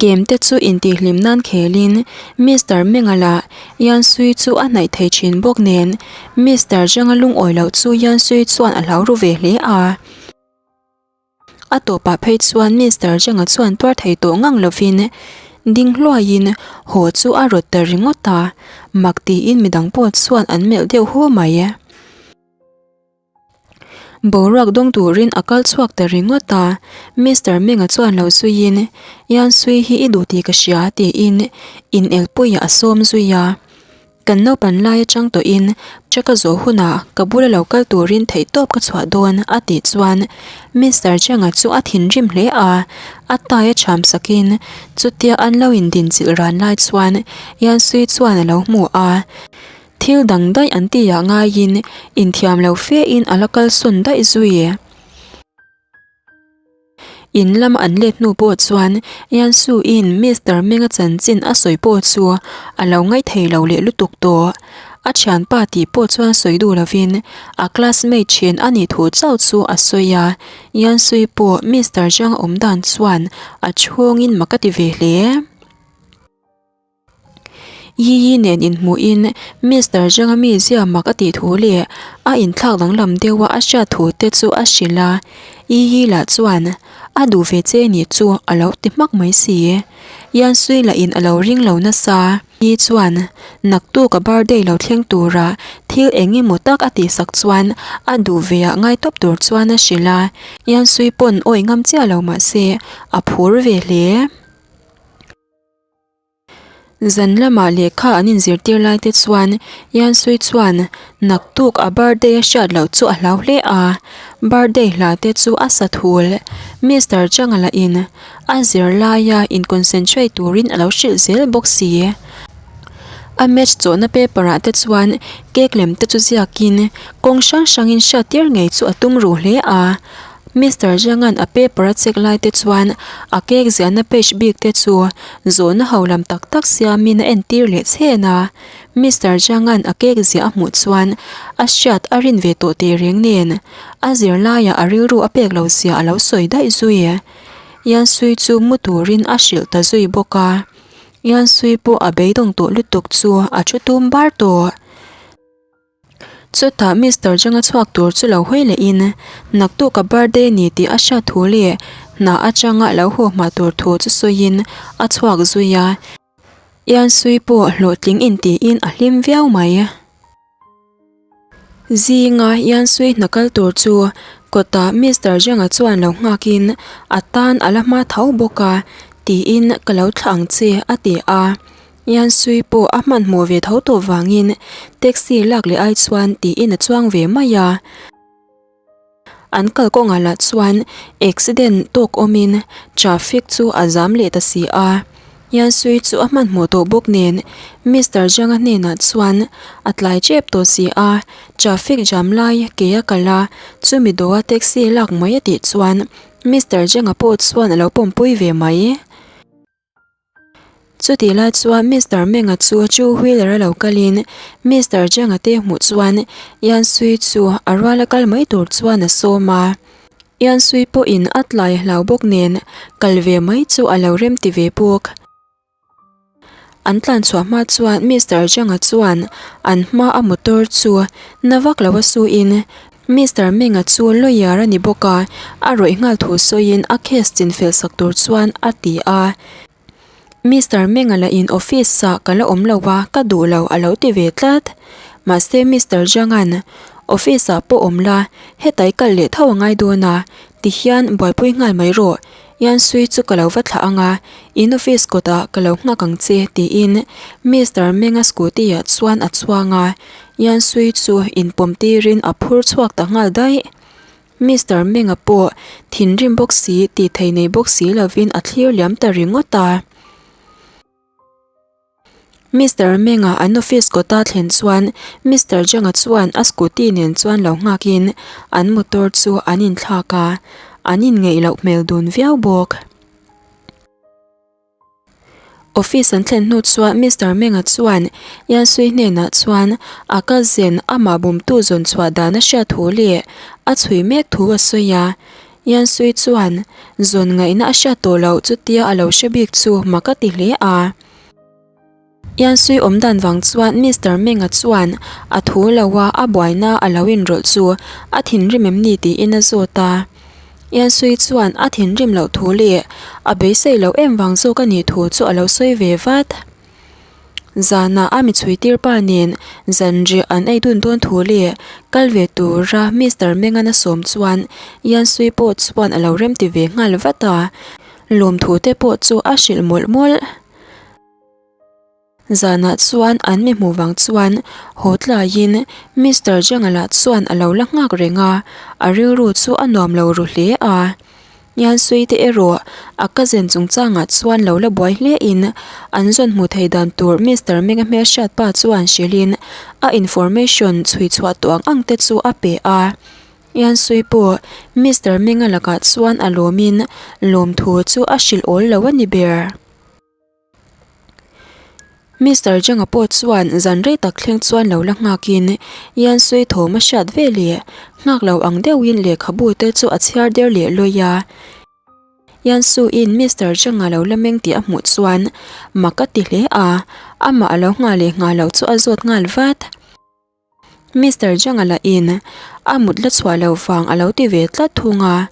Game te chu intihhlim nan khelin Mister Menga lah Yansui chu a hnaih thei thin bawk nen Mister Zhanga lungawi loh chu Yansui chuan a hlau ru ve hle a. A tawpah phei chuan Mister Zhanga chuan tuar thei tawh ngang lovin ding hluaiin haw chu a rawt ta ringawt a, mak tiin midang pawh chuan an melh deuh hu mai. Boruak dawng turin a kal chhuak ta ringawt a, Mister Menga chuan lo zuiin, Yansui hi i duh tih ka hria tiin in elpuiah a sawm zui a. Kan naupan lai atang tawhin check a zawh hunah ka bula lo kal turin theihtawp ka chhuah dawn a tih chuan Mister Changa chu a thinrim hle a, a tai a cham sakin chutia an lo indinchilh ran lai chuan Yansui chuan a lo hmu a. Thil dang daih an ti ah ngaiin inthiam lo fe in a la kal sawn daih zui. In lama an let hnu pawh chuan Yansu in Mister Menga chanchin a sawi pawh chu a lo ngaithei lo leh lutuk tawh. A thianpa tih pawh chuan sawi duh lovin a classmate thian a nih thu chauh chu a sawi a. Yansui pawh Mister Zhang awm dan chuan a chhungin mak a ti ve hle. Yiyi nen inhmuhin Mister Zhang-a mizia mak a tih thu leh a inthlak danglam deuha a hriat thu te chu a hrilh a. Yiyi lah chuan a duh ve che nih chu a lo ti hmak mai si. Yansui lahin a lo ring lo nasa. Yi chuan naktuk a birthday lo thleng tura thil eng emaw tak a tihsak chuan a duh ve ah ngai tawp tur chuan a hrilh a. Yansui pawn awi ngam chiah lo mahse a phur ve hle. Zan lamah lehkha an inzirtir lai te chuan Yansui chuan naktuk a birthday a hriat loh chu a hlau hle a, birthday hla te chu a sa thul. Mister Changa lahin a zir laia in concentrate turin a lo hrilh zel bawk si. A match chawhna paper ah te chuan cake lem te chu ziakin kawng hrang hrangin hriattir ngei chu a tum ruh hle a. Mister Zhang-a'n a paper a check lai te chuan a cake ziahna page bik te chu zawhna ho lam tak tak siamin a entir leh chhen a. Mister Zhang-a'n a cake ziah a hmuh chuan a hriat a rin ve tawh teh reng nen a zirlaiah a rilru a pek lo zia a lo sawi daih zui. Yansui chu mu turin a hrilh ta zui bawk a. Yansui pawh a beidawng tawh lutuk chu a thu tum bar tawh. Chutah Mister Zhang-a chhuak tur chu lo hawi lehin naktuk a birthday ni tih a hriat thu leh hna atanga lo haw hma tur thu chu sawiin a chhuak zui a. Yansui pawh hlawhtling intiin a hlim viau mai. Zinga Yansui hna kal tur chu kawtah Mister Zhang-a chuan lo nghakin a tan a la hma tho bawk a tiin ka lo thlah ang che a ti a. Yansui pawh a hmanhmawh ve tho tawh vangin taxi lak leh ai chuan tiin a chuang ve mai a. An kalkawngah lah chuan accident tawk awmin traffic chu a zam leh ta si a. Yansui chu a hmanhmawh tawh bawk nen Mister Zhang-a hnenah chuan a tlai tep tawh si a, traffic jam lai ke a kal a, chumi dawha taxi lak mai a tih chuan Mister Zhang-a pawh chuan a lo pawmpui ve mai. Chutih lai chuan Mister Menga chu two wheeler a lo kalin Mister Zhang-a te hmuh chuan Yansui chu a ruala kal mai tur chuan a sawm a. Yansui pawhin a tlai hlau bawk nen kal ve mai chu a lo rem ti ve bawk. An tlan chhuah hma chuan Mister Zhang-a chuan an hma a motor chu na vak lo a suin Mister Menga chu lawyer a ni bawk a, a rawih nghal thu sawiin a case chinfel sak tur chuan a ti a. Mister Menga lah in office ah ka la awm lo a, ka duh lo a lo ti ve tlat. Mahse Mister Zhang-a'n office ah pawh awm la, hetai kal leh tho a ngai dawn a, ti hian buaipui nghal mai rawh, Yansui chu ka lo va thlah ang a, in office kawtah ka lo nghak ang che tiin Mister Menga scooty ah chuan a chuang a. Yansui chu inpawm tirin a phur chhuak ta nghal daih. Mister Menga pawh thinrim bawk si tih thei nei bawk si lovin a thlir liam ta ringawt a. Mister Menga an office kawta thlen chuan Mister Zhang-a chuan a scooty nen chuan lo nghakin an motor chu an inthlak a, an inngeih loh hmel dun viau bawk. Office an thlen hnu chuan Mister Menga chuan Yansui hnenah chuan a cousin amah bumtu zawn chhuah dan a hriat thu leh a chhui mek thu a sawi a. Yansui chuan zawn ngaihna a hriat tawh loh chutia a lo hre bik chu mak a ti hle a. Yansui awm dan vang chuan Mister Menga chuan a thu lo a a buaina a lo inrawlh chu a thinrim em ni tiin a zawt a. Yansui chuan a thinrim loh thu leh a beisei loh em vang zawk a nih thu chu a lo sawi ve vat. Zanah a mi chhuitir pa nen zanriah an ei dun dawn thu leh kal ve tura Mister Mengan a sawm chuan Yansui pawh chuan a lo remti ve nghal vat a, lawmthu te pawh chu a hrilh mawlh mawlh. Zanah chuan an mi hmuh vang chuan haw tlaiin Mister Jangala chuan a lo la nghak reng a, a rilru chu a nuam lo ru hle a. Ngiansui te erawh a cousin chungchangah chuan lo la buai hle in an zawn hmuh thei dan tur Mister Menga hmelhriat pa chuan hrilhin a information chhui chhuah tawh ang ang te chu a pe a. Ngiansui pawh Mister Menga lakah chuan a lawmin lawmthu chu a hrilh awl lo a ni ber. Mister Zhang-a pawh chuan zan rei tak thleng chuan lo la nghakin Yansui thawm a hriat ve leh nghak lo ang deuhin lehkhabu te chu a chhiar der leh lawi a. Yansu-in Mister Zhang-a lo la meng tih a hmuh chuan mak a ti hle a, amah a lo nghah leh nghah loh chu a zawt nghal vat. Mister Zhang-a lahin a mut la chhuah loh vang a lo ti ve tlat thung a.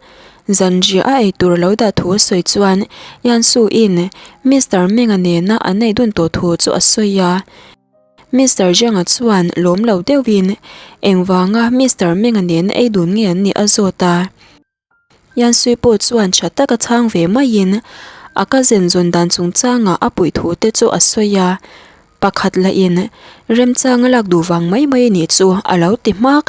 Zanriah a ei tur a lo dah thu a sawi chuan Yansu-in Mister Meng-a nena an ei dun tawh thu chu a sawi a. Mister Zhang-a chuan lawm lo deuhin engvanga Mister Meng-a nena ei dun nge an nih a zawt a. Yansui pawh chuan tha taka chhang ve maiin a cousin zawn dan chungchangah a puih thu te chu a sawi a, pakhat lahin remchang a lak duh vang mai mai anih chu a lo ti hmak.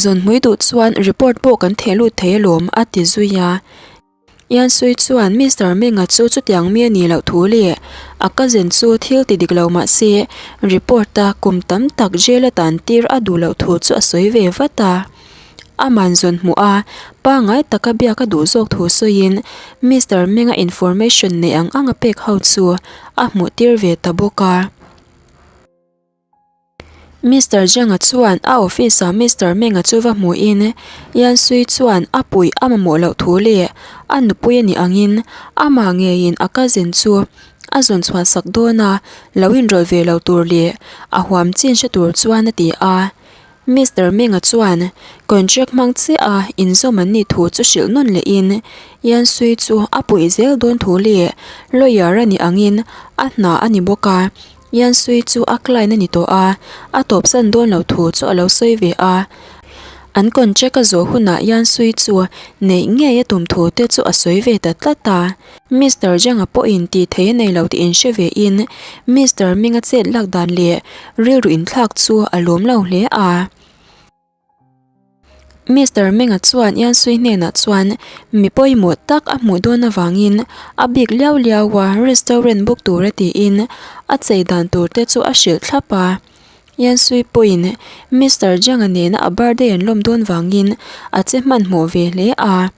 Zawn hmui duh chuan report pawh kan theh lut thei alawm a ti zui a. Yansui chuan Mister Menga chu chutiang mi a nih loh thu leh a cousin chu thil ti dik lo mah se report a kum tam tak jail a tan tir a duh loh thu chu a sawi ve vat a. Aman zawn hmuh a, pangngai taka biak a duh zawk thu sawiin Mister Menga information neih ang ang a pek ho chu a hmuh tir ve ta bawk a. Mister Zhang-a chuan a office-ah Mister Menga chu va hmuhin Yan Sui chuan a puih a mamawh loh thu leh a nupui a nih angin amah ngeiin a cousin chu a zawn chhuah sak dawn a, lo inrawlh ve lo tur leh a huam chin hre tur chuan a ti a. Mister Menga chuan contract hmang chiah a inzawm an nih thu chu hrilh nawn lehin Yan Sui chu a puih zel dawn thu leh lawyer a nih angin a hna a ni bawk a, Yan Sui chu a client a ni tawh a, a tawpsan dawn lo thu chu a lo sawi ve a. An contract a zawh hunah Yan Sui chu neih ngei a tum thu te chu a sawi ve ta tlat a. Mister Zhang-a pawhin tih thei a nei lo tih inhre ve in Mister Ming-a chet lak dan leh rilru inthlak chu a lawm lo hle a. Mister Ming-a chuan Yansui hnenah chuan mi pawimawh tak a hmuh dawn avangin a bik liau liau a restaurant book tura tiin a chei dan tur te chu a hrilh thlap a. Yansui pawhin Mister Zhang-a nena a birthday an lawm dawn vangin a che hmanhmawh ve hle a.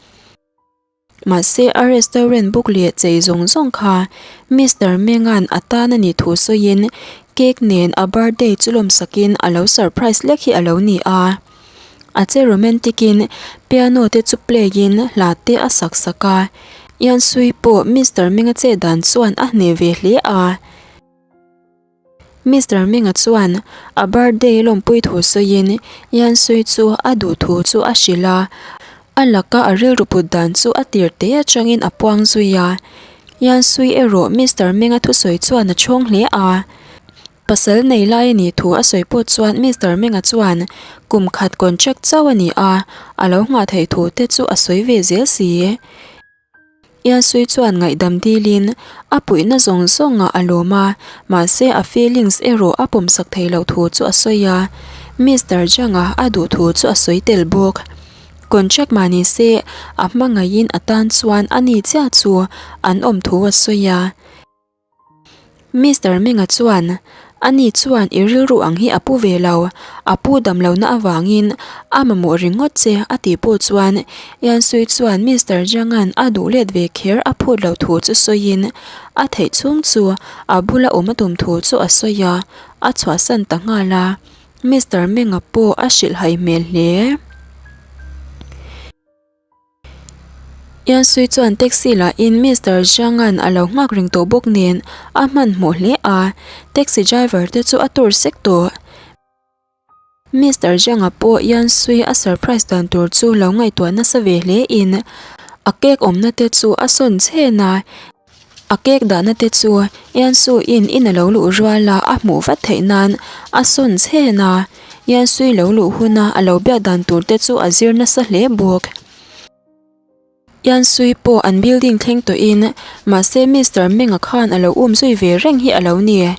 Mahse a restaurant book leh chei zawng zawng kha Mister Menga'n a tan a nih thu sawiin cake nen a birthday chu lawmsakin a lo surprise lek hi a lo ni a. A che romantic in piano te chu play in hla te a sak sak a. Yansui pawh Mister Menga chet dan chuan a hneh ve hle a. Mister Menga chuan a birthday lawmpui thu sawiin Yansui chu a duh thu chu a hrilh a, a laka a rilru put dan chu a tir te atangin a puang zui a. Yansui erawh Mister Menga thusawi chuan a chhawng hle a. Pasal nei lai a nih thu a sawi pawh chuan Mister Menga chuan kum khat contract chauh a ni a, a lo nghah theih thu te chu a sawi ve zel si. Iasui chuan ngaihdam dilin a puihna zawng zawngah a lawm a, mahse a feelings erawh a pawmsak thei loh thu chu a sawi a, Mister Zhang-a a duh thu chu a sawi tel bawk. Contract mah ni se a hmangaihin a tan chuan ani chiah chu an awm thu a sawi a. Mister Menga chuan, Ani chuan i rilru ang hi a pu ve lo, a pu dam lohna avangin a mamawh ringawt che a tih pawh chuan Yansui chuan Mister Zhanga'n a duh let ve kher a phut loh thu chu sawiin a theih chhung chu a bula awm a tum thu chu a sawi a, a chhuahsan ta nghal a. Mister Menga pawh a hrilhhai hmel hle. Yansui chuan taxi lahin Mister Zhanga'n a lo nghak reng tawh bawk nen a hmanhmawh hle a, taxi driver te chu a tur sek tawh. Mister Zhanga pawh Yansui a surprise dan tur chu lo ngaihtuah nasa ve hle in a cake awmna te chu a sawn chhen a, A cake dahna te chu Yansu-in in a lo luh rual a, a hmuh vat theih nan a sawn chhen a. Yansui lo luh huna a lo biak dan tur te chu a zir nasa hle bawk. Yansui pawh an building thleng tawhin mahse Mister Menga khan a lo um zui ve reng hi a lo ni.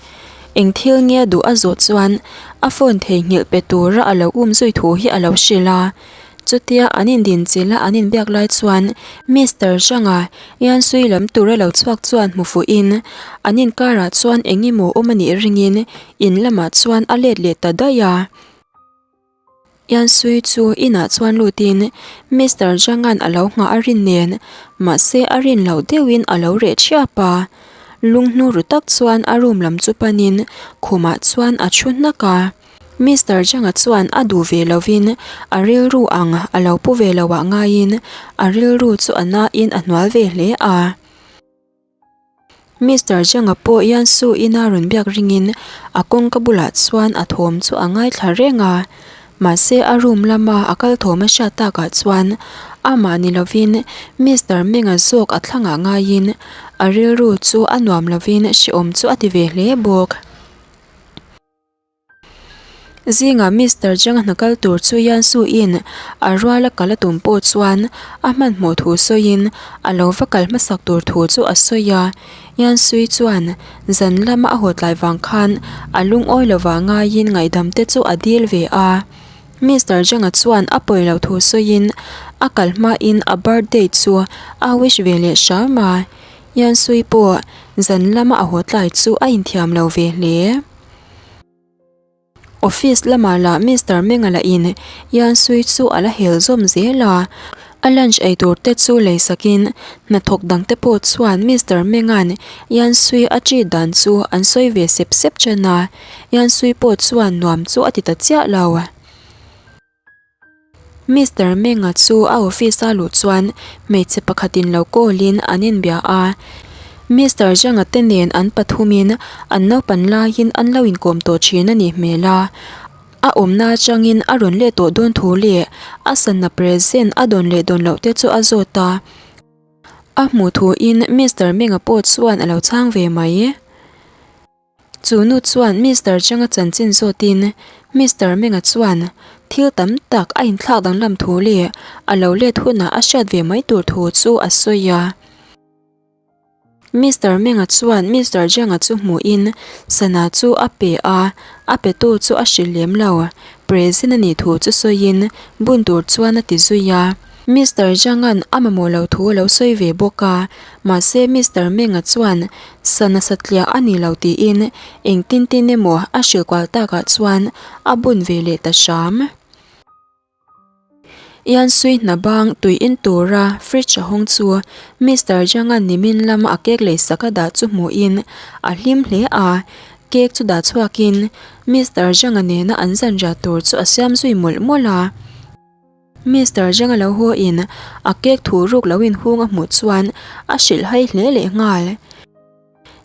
Eng thil nge duh a zawh chuan a phone theihnghilh pe tura a lo um zui thu hi a lo hrilh a. Chutia an indinchilh a an inbiak lai chuan Mister Zhang-a Yansui lam tura lo chhuak chuan hmu fuhin an inkarah chuan eng emaw awm a nih ringin in lamah chuan a let leh ta daih a. Yansui chu inah chuan lutin Mister Zhang-a'n a lo nghah a rin nen mahse a rin loh deuhin a lo reh thiap a. Lunghnu ru tak chuan a room lam chu panin khumah chuan a thu hnak a. Mister Zhang-a chuan a duh ve lovin a rilru ang a lo pu ve loh ah ngaiin a rilru chu a nain a hnual ve hle a. Mister Zhang-a pawh Yansu ina rawn biak ringin a kawngka bulah chuan a thawm chu a ngaithla reng a. Mahse a room lama a kal thawm a hriat takah chuan amah ni lovin Mister Meng-a zawk a thlangah ngaiin a rilru chu a nuam lovin hrehawm chu a ti ve hle bawk. Zingah Mister Zhang hna kal tur chu Yansu in a ruala kal a tum pawh chuan a hmanhmawh thu sawiin a lo va kal hmasak tur thu chu a sawi a. Yansui chuan zan lama a haw tlai vang khan a lungawi lova ngaiin ngaihdam te chu a dil ve a. Mister Zhang-a chuan a pawi loh thu sawiin a kal hmain a birthday chu a wish ve leh hram a. Yansui pawh zan lama a haw tlai chu a inthiam lo ve hle. Office lamah lah Mister Menga lah in Yansui chu a la hel zawm zel a, a lunch ei tur te chu lei sakin hnathawk dang te pawh chuan Mister Menga'n Yansui a treat dan chu an sawi ve sep sep chen a, Yansui pawh chuan nuam chu a ti ta chiah lo. Mister Menga chu a office a luh chuan hmeichhe pakhatin lo call in an inbia a. Mister Zhanga te nen an pathumin an naupan laiin an lo inkawm tawh thin a nih hmel a. A awmna atangin a rawn let tawh dawn thu leh a sana present a dawn leh dawn loh te chu a zawt a. A hmuh thuin Mister Menga pawh chuan a lo chhang ve mai. Chu nu chuan Mister Changa chanchin zawtin Mister Menga chuan thil tam tak a inthlak danglam thu leh a lo let hunah a hriat ve mai tur thu chu a sawi a. Mister Menga chuan Mister Changa chu hmuhin sana chu a pe a, a petu chu a hrilh lem lo. Present a nih thu chu sawiin bun tur chuan a ti zui a. Mister Zhang-a'n a mamawh lo thu a lo sawi ve bawk a, mahse Mister Meng-a chuan sana satliah a ni lo tiin engtin tin emaw a hrilh kual takah chuan a bun ve leh ta hram. Ian Sui hna bang tui in tura fridge a hawng chu Mister Zhang-a'n nimin lama a cake lei sak a dah chu hmuhin a hlim hle a, cake chu dah chhuakin Mister Zhang-a nena an zanriah tur chu a siam zui mawlh mawlh a. Mister Zhang a lo haw in a cake thu ruk lo inhung a hmuh chuan a hrilh hai hle leh nghal.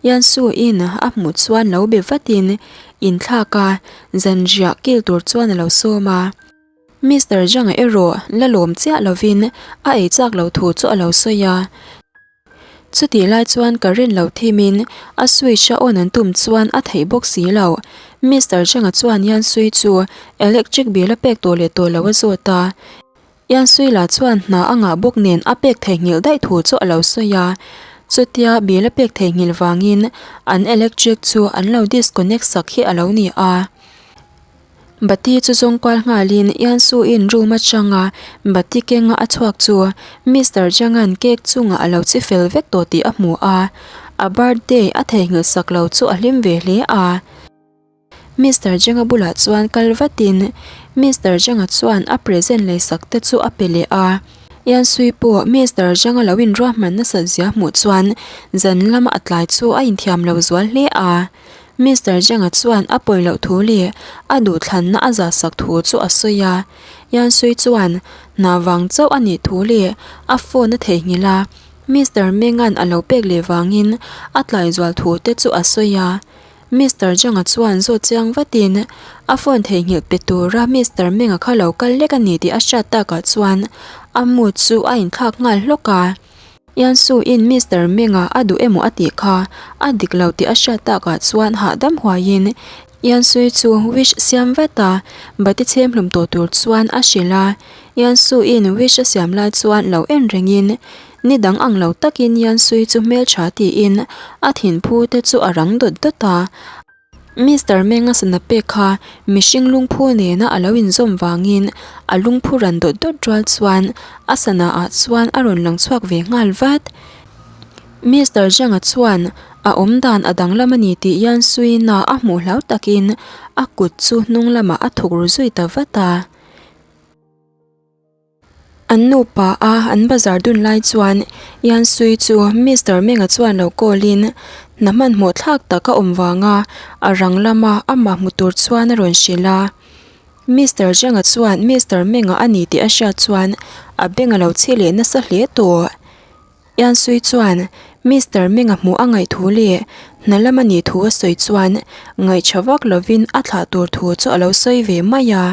Yansu in a hmuh chuan lo be vat in inthlak a zanriah kil tur chuan a lo sawm a. Mister Zhang a erawh la lawm chiah lovin a ei chak lo thu chu a lo sawi a. Chutih lai chuan ka rin loh thimin a switch a on an tum chuan a theih bawk si lo. Mister Zhang-a chuan Yansui chu electric bill a pek tawh leh tawh lo a zawt a. Yansui lah chuan hna a ngah bawk nen a pek theihnghilh daih thu chu a lo sawi a. Chutia bill a pek theihnghilh vangin an electric chu an lo disconnect sak hi a lo ni a. Bati chu zawng kual nghalin Iansu-in room atanga bati kenga a chhuak chu Mister Zhang-a'n cake chungah a lo chi fel vek tawh tih a hmu a, a birthday a theihnghilh sak lo chu a hlim ve hle a. Mister Zhang-a bulah chuan kal vatin Mister Zhang-a chuan a present lei sak te chu a pe leh a. Iansui pawh Mister Zhang-a lo inruahman nasat zia hmuh chuan zan lama a tlai chu a inthiam lo zual hle a. Mister Zhang-a chuan a pawi loh thu leh a duhthlanna a zah sak thu chu a sawi a. Yan Sui chuan hna vang chauh a nih thu leh a phone a theihnghilh a, Mister Meng-a'n a lo pek leh vangin a tlai zual thu te chu a sawi a. Mister Zhang-a chuan zawt chiang vatin a phone theihnghilh pe tura Mister Meng-a kha lo kal lek a ni tih a hriat takah chuan a mood chu a inthlak nghal hlawk a. Yansu in Mister Menga a duh emaw a tih kha a dik lo tih a hriat takah chuan hahdam huaiin Yansui chu wish siam vat a, bati chhem hlum tawh tur chuan a hrilh a. Yansu in wish a siam lai chuan lo en rengin ni dang ang lo takin Yansui chu hmeltha tiin a thinphu te chu a rang dawt dawt a. Mister Menga sana pek kha mihring lungphu nena a lo inzawm vangin a lungphu ran dawt dawt rual chuan a sana ah chuan a rawn lang chhuak ve nghal vat. Mister Zhang-a chuan a awmdan a danglam a ni tih hian Suina a hmuh hlau takin a kut chu hnung lamah a thuk ru zui ta vat a. An nupa a an bazar dun lai chuan Yansui chu Mister Menga chuan lo call in hna hmanhmawh thlak tak a awm vanga a rang lama amah hmu tur chuan a rawn hrilh a. Mister Zhang-a chuan Mister Menga a ni tih a hriat chuan a beng a lo chhi leh nasa hle tawh. Yansui chuan Mister Menga hmuh a ngaih thu leh hna lama nih thu a sawi chuan ngaihṭha vak lovin a thlah tur thu chu a lo sawi ve mai a.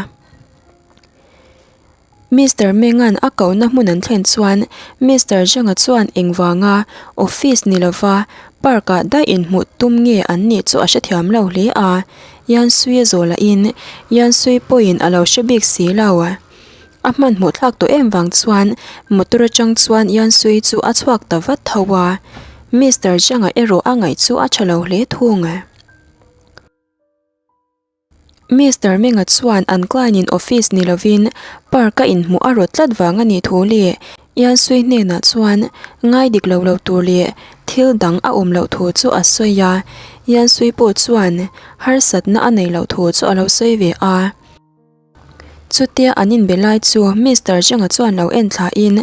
Mister Menga'n a kohna hmun an thlen chuan Mister Zhang-a chuan engvanga office ni lova park-ah daih inhmuh tum nge an nih chu a hrethiam lo hle a, Yan Sui a zawh lahin Yan Sui pawhin a lo hre bik si lo. A hmanhmawh thlak tawh em vang chuan motor atang chuan Yan Sui chu a chhuak ta vat tho a, Mister Zhang-a erawh a ngaih chu a tha lo hle thung. Mister Menga chuan an client in office ni lovin park a inhmuh a rawt tlat vang a nih thu leh Yansui hnenah chuan ngai dik lo lo tur leh thil dang a awm loh thu chu a sawi a, Yansui pawh chuan harsatna a neih loh thu chu a lo sawi ve a. Chutia an inbe lai chu Mister Zhang-a chuan lo en thla in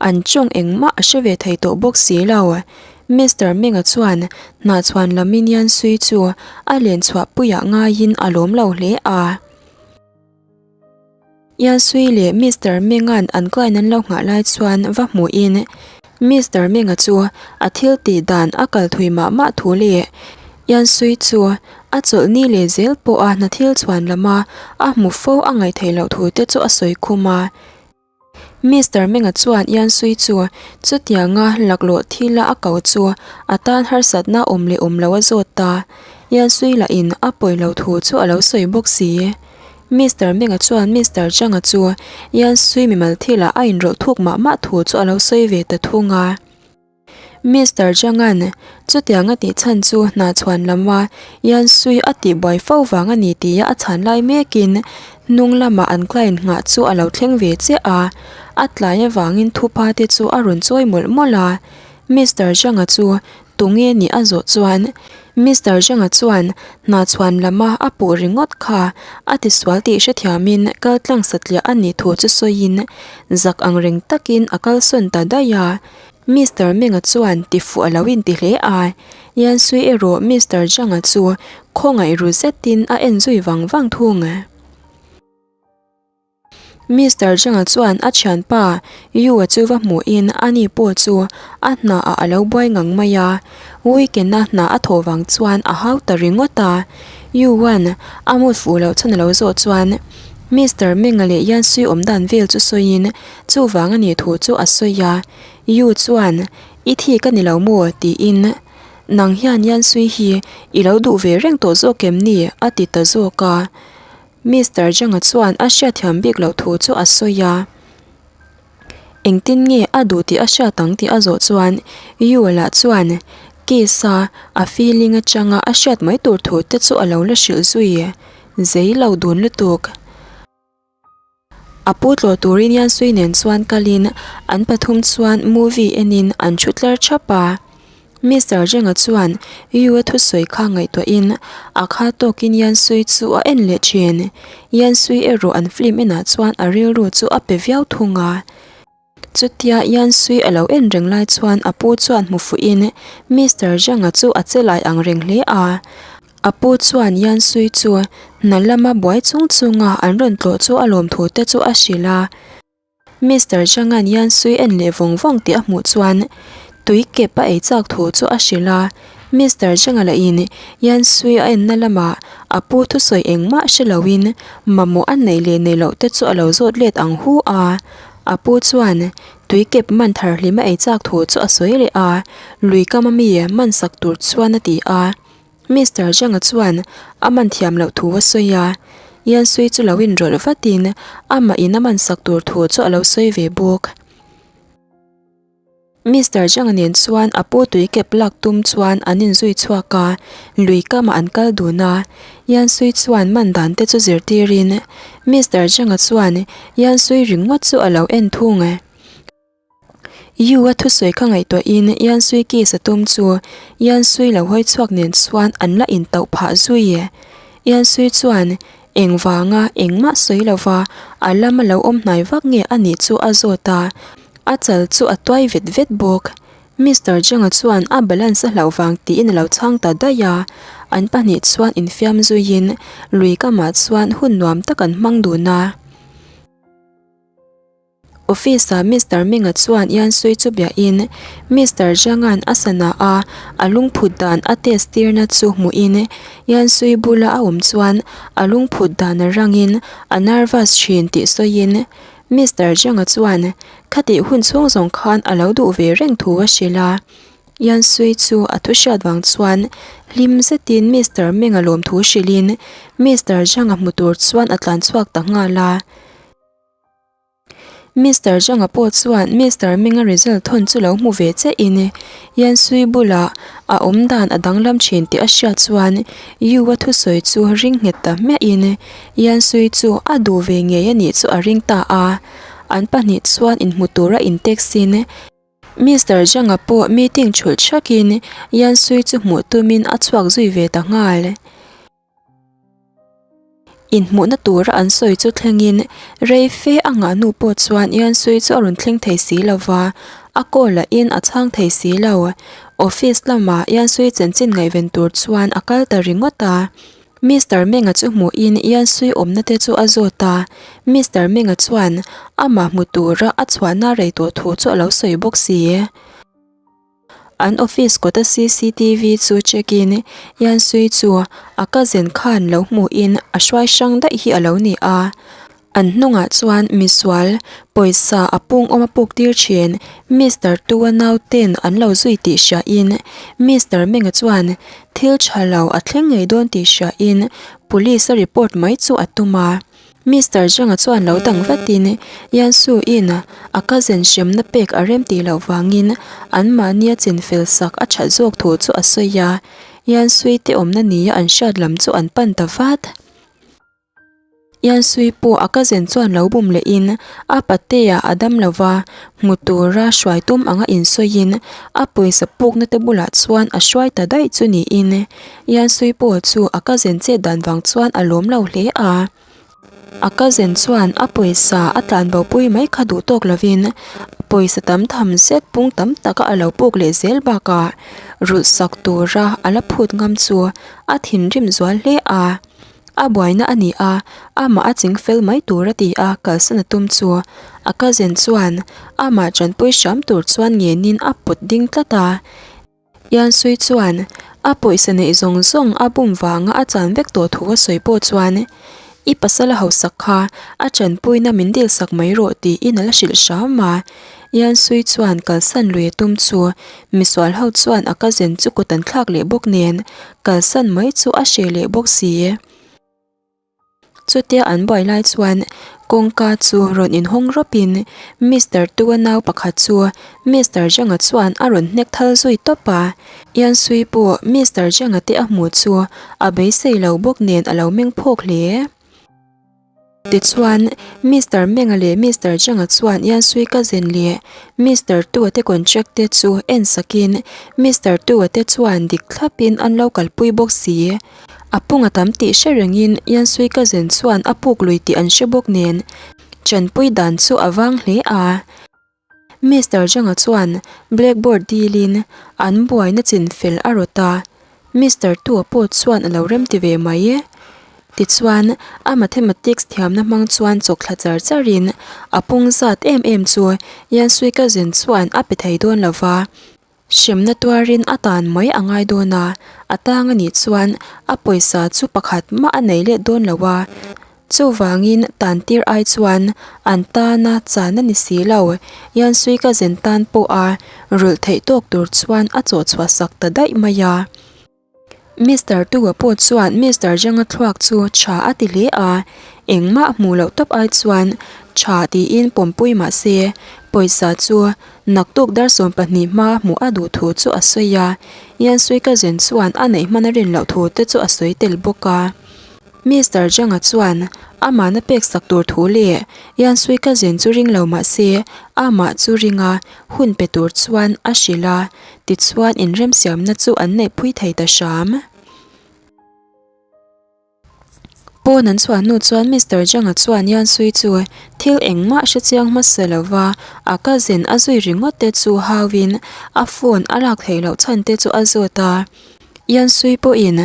an tawng engmah a hre ve thei tawh bawk si lo. Mister Meng-a chuan hnahchhuan lamin Yansui chu a len chhuah puiah ngaiin a lawm lo hle a. Yansui leh Mister Menga'n an client an lo nghah lai chuan va hmuhin Mister Menga chu a thil tih dan a kal thui mah mah thu leh Yansui chu a chawlh ni leh zel pawh a hna thil chhuan lama a hmu fo a ngaih theih loh thu te chu a sawi khum a. Mister Menga chuan Yansui chu chutianga laklawh thila a ko chu a tan harsatna awm leh awm lo a zawt a, Yansui lahin a pawi lo thu chu a lo sawi bawk si. Mister Menga chuan Mister Changa chu Yansui mimal thilah a inrawlh thuk mah mah thu chu a lo sawi ve ta thung a. Mister Changa'n chutiang a tih chhan chu hna chhuan lama Yansui a tih buai fo vang a ni tia a chhan lai mekin hnung lama an client nghah chu a lo thleng ve chiah a, a tlai avangin thupa te chu a rawn chawi mawlh mawlh a. Mister Changa chu Tunge nih a zawh chuan Mister Zhang-a chuan hna chhuan lama a puh ringawt kha a tisual tih hrethiamin kal tlang satliah a nih thu chu sawiin zak ang reng takin a kalsawn ta daih a. Mister Meng-a chuan tifuh a lo inti hle a, Yansui erawh Mister Zhang-a chu khawngaih ru zetin a en zui vang vang thung. Mister Zhang-a chuan a thianpa Yu-a chu va hmuhin ani pawh chu a hna ah a lo buai ngang mai a, weekend-a hna a thawh vang chuan a hau ta ringawt a. Yu-a'n a mood fuh loh chhan a lo zawh chuan Mister Meng-a leh Yansui awm dan vel chu sawiin chuvang a nih thu chu a sawi a. Yu chuan, I thik a ni lo maw? tiin Nang hian Yansui hi i lo duh ve reng tawh zawk em ni? a ti ta zawk a. Mister Zhang-a chuan a hriatthiam bik loh thu chu a sawi a. Engtin nge a duh tih a hriat ang tih a zawh chuan Yu-a lah chuan case-a a feeling atanga a hriat mai tur thu te chu a lo la hrilh zui zei lo dun lutuk. A pu tlawh turin Yansui nen chuan kalin an pathum chuan movie enin an thu tlar thap a. Mister Zheng-a chuan Yu-a thusawi kha ngaihtuahin a kha tawkin Yansui chu a en leh thin. Yansui erawh an film enah chuan a rilru chu a pe viau thung a. Chutia Yansui a lo en reng lai chuan a pu chuan hmu fuhin Mister Zhang-a chu a che lai ang reng hle a. A pu chuan Yansui chu hna lama buai chung chunga an rawn tlawh chu a lawmthu te chu a hrilh a. Mister Zhang-a'n Yansui en leh vawng vawng tih a hmuh chuan tui kep a ei chak thu chu a hrilh a. Mister Zhang-a lahin Yansui a enna lamah a pu thusawi engmah hre loin mamawh a neih leh neih loh te chu a lo zawt let ang hu a. A pu chuan tui kep man thar hlim a ei chak thu chu a sawi leh a, lui kam ami man sak tur chuan a ti a. Mister Zhang-a chuan a man thiam loh thu a sawi a, Yansui chu lo inrawlh vatin amah in a man sak tur thu chu a lo sawi ve bawk. Mister Zhang nen chuan a pu tui kep lak tum chuan an inzui chhuak a, lui kamah an kal dun a. Yansui chuan man dan te chu zirtirin Mister Zhang-a chuan Yansui ringawt chu a lo en thung. Yu-a thusawi kha ngaihtuahin Yansui kiss a tum chu Yansui lo hawi chhuak nen chuan an la intauh phah zui. Yansui chuan Engvanga engmah sawi lova a lama lo awm hnai vak nge a nih chu a zawt a, a chal chu a tuai vet vet bawk. Mister Zhang-a chuan a balance a hlauh vang tiin a lo chhang ta daih a, an pahnih chuan infiam zuiin lui kamah chuan hun nuam tak an hmang dun a. Office-ah Mister Ming-a chuan Yansui chu biahin Mister Zhang-a'n a sana a, a lungphut dan a test tirna chu hmuhin Yansui bula a awm chuan a lungphut dan a rangin a nervous thin tih sawiin Mister Zhang-a chuan khatih hun chhung zawng khan a lo duh ve reng thu a hrilh a. Yansui chu a thu hriat vang chuan hlim zetin Mister Ming-a lawmthu hrilhin Mister Zhang-a hmu tur chuan a tlan chhuak ta nghal a. Mister Zhang-a pawh chuan Mister Ming-a result thawn chu lo hmu ve che in Yansui bulah a awm dan a danglam thin tih a hriat chuan Yu-a thusawi chu ring nghet ta hmiah in Yansui chu a duh ve ngei a nih chu a ring ta a. An pahnih chuan inhmu tura in text in. Mister Zhang-a pawh meeting thulh thakin Yan Sui chu hmuh tumin a chhuak zui ve ta nghal. Inhmuhna tura an sawi chu thlengin rei fe a ngah hnu pawh chuan Yan Sui chu a rawn thleng thei si lo va, a call lahin a chhang thei si lo. Office lamah Yan Sui chanchin ngaihven tur chuan a kal ta ringawt a. Mister Menga chu hmuhin Yan Sui awmna te chu a zawt a, Mister Menga chuan amah hmu tura a chhuahna rei tawh thu chu a lo sawi bawk si. An office kawta cctv chu check in Yan Sui chu a cousin khan lo hmuhin a hruai hrang daih hi a lo ni a. An hnungah chuan misual pawisa a pung awm a puk tir thin. Mister Tua nau ten an lo zui tih hriain Mister Menga chuan thil tha lo a thleng ngei dawn tih hriain police a report mai chu a tum a. Mister Zhang-a chuan lo dang vatin Yan Su-in a cousin hremna pek a rem tih loh vangin anmahnia chinfel sak a that zawk thu chu a sawi a. Yan Sui te awmna nia an hriat lam chu an pan ta vat. Yansui pawh a cousin chuan lo bum lehin a patea a dam lo va, hmu tura hruai tum anga insawiin a pawisa pukna te bulah chuan a hruai ta daih chu niin Yansui pawh chu a cousin chet dan vang chuan a lawm lo hle a. A cousin chuan a pawisa a tlan bo pui mai kha duh tawk lovin pawisa tam tham zet pung tam taka a lo puk leh zel bakah rulh sak tura a la phut ngam chu a thinrim zual hle a. A buaina a ni a, amah a ching fel mai tur a ti a, kalsan a tum chu. A cousin chuan amah tanpui hram tur chuan ngenin a pawt ding tlat a. Yansui chuan a pawisa neih zawng zawng a bum vanga a chan vek tawh thu a sawi pawh chuan I pasal a hausak kha a tanpuina min dil sak mai rawh tiin a la hrilh hram a. Yansui chuan kalsan lui a tum chu misual ho chuan a cousin chu kut an thlak leh bawk nen kalsan mai chu a hreh leh bawk si. Chutia an buai lai chuan kawngka chu rawn inhawng rawpin Mister Tua nau pakhat chu Mister Zhang-a chuan a rawn hnek thal zui tawp a. Yansui pawh Mister Zhang-a te a hmuh chu a beisei lo bawk nen a lo meng phawk hle. Tichuan, Mister Menga leh Mister Zhang-a chuan Yansui cousin leh Mister Tu-a te contract te chu en sakin Mister Tu-a te chuan dik thlapin an lo kalpui bawk si. A pung a tam tih hre rengin Yansui cousin chuan a puk lui tih an hre bawk nen chanpui dan chu a vang hle a. Mister Zhang-a chuan blackboard dilin an buaina chin fel a rawt a, Mister Tu-a pawh chuan a lo remti ve mai. Tichuan, a mathematics thiamna hmang chuan chawk thla char charin a pung zat em em chu Yansui cousin chuan a pe thei dawn lo va. Hremna tuarin a tan mai a ngai dawn a, a tang a nih chuan a pawisa chu pakhat mah a nei let dawn lo a. Chuvangin tan tir ai chuan an tana chan a ni si lo, Yansui ka zen tan pawh a rulh theih tawk tur chuan a chawh chhuah sak ta daih mai a. Mister Tua pawh chuan Mister Zhang-a thluak chu tha a ti hle a, engmah hmuh loh tawp ai chuan tha tiin pawmpui mah se, pawisa chu naktuk dar 12 hma hmuh a duh thu chu a sawi a, Yansui cousin chuan a neih hman a rin loh thu te chu a sawi tel bawk a. Mister Zhang-a chuan amahna pek sak tur thu leh Yansui cousin chu ring lo mah se amah chu ring a hun pe tur chuan a hrilh a. Tichuan inremsiamna chu an neihpui thei ta hram. Pawn an chhuah hnu chuan Mister Zhang-a chuan Yansui chu thil engmah hre chiang hmasa lova a cousin a zui ringawt te chu hauin a phone a lak theih loh chhan te chu a zawt a. Yansui pawhin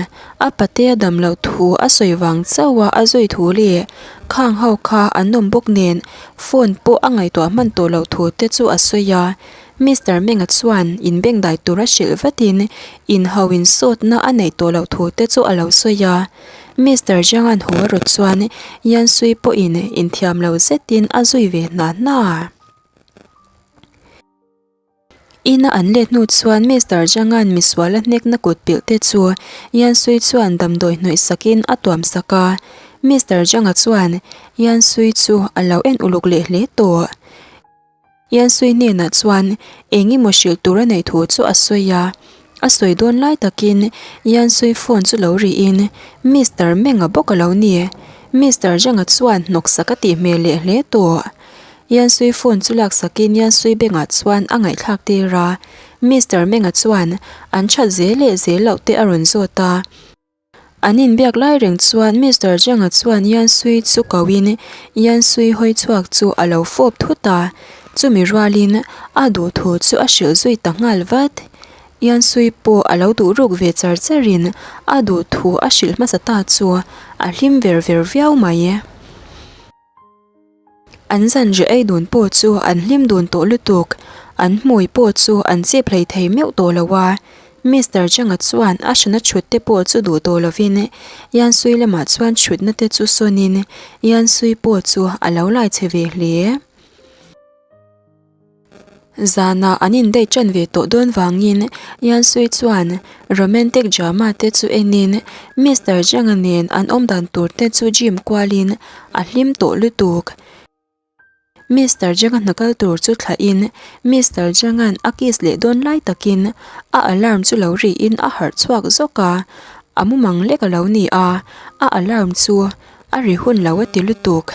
a patea dam loh thu a sawi vang chauh a a zui thu leh khang ho kha an awm bawk nen phone pawh a ngaihtuah hman tawh loh thu te chu a sawi a. Mister Menga chuan inbengdai tura hrilh vatin inhau insawtna a neih tawh loh thu te chu a lo sawi a. Mister Jiang-a'n haw a rawt chuan Yan Sui pawhin inthiam lo zetin a zui ve hna hna. Ina an let hnu chuan Mister Jiang-a'n misuala hnekna kut pilh te chu Yan Sui chuan damdawi hnawih sakin a tuam sak a. Mister Jiang-a chuan Yan Sui chu a lo en uluk leh hle tawh. Yansui hnenah chuan eng emaw hrilh tur a neih thu chu a sawi a, a sawi dawn lai takin Yansui phone chu lo rihin Mister Menga bawk a lo ni. Mister Zhang-a chuan hnawksak a tih hmel leh hle tawh. Yansui phone chu laksakin Yansui bengah chuan a ngaihthlak tir a. Mister Menga chuan an that zel leh zel loh te a rawn zawt a. An inbiak lai reng chuan Mister Zhang-a chuan Yansui chu koin Yansui hawi chhuak chu a lo fawp thut a, chumi rualin a duhthu chu a hrilh zui ta nghal vat. Yansui pawh a lo duh ruk ve char charin a duhthu a hrilh hmasa ta chu a hlim ver ver viau mai. An zanriah ei dun pawh chu an hlim dun tawh lutuk, an hmui pawh chu an chip hlei thei meuh tawh lo a. Mister Changa chuan a hrana chhut te pawh chu duh tawh lovin Yansui lamah chuan chhutna te chu sawnin Yansui pawh chu a lo lai chhe ve hle. Zanah an indaih ṭan ve tawh dawn vangin Yansui chuan romantic drama te chu enin Mister Zhang-a nen an awm dan tur te chu dream kualin a hlim tawh lutuk. Mister Zhang-a hna kal tur chu thlahin Mister Zhang-a'n a kiss leh dawn lai takin a alarm chu lo rihin a harh chhuak zawk a, a mumang lek a lo ni a, a alarm chu a ri hun lo a ti lutuk.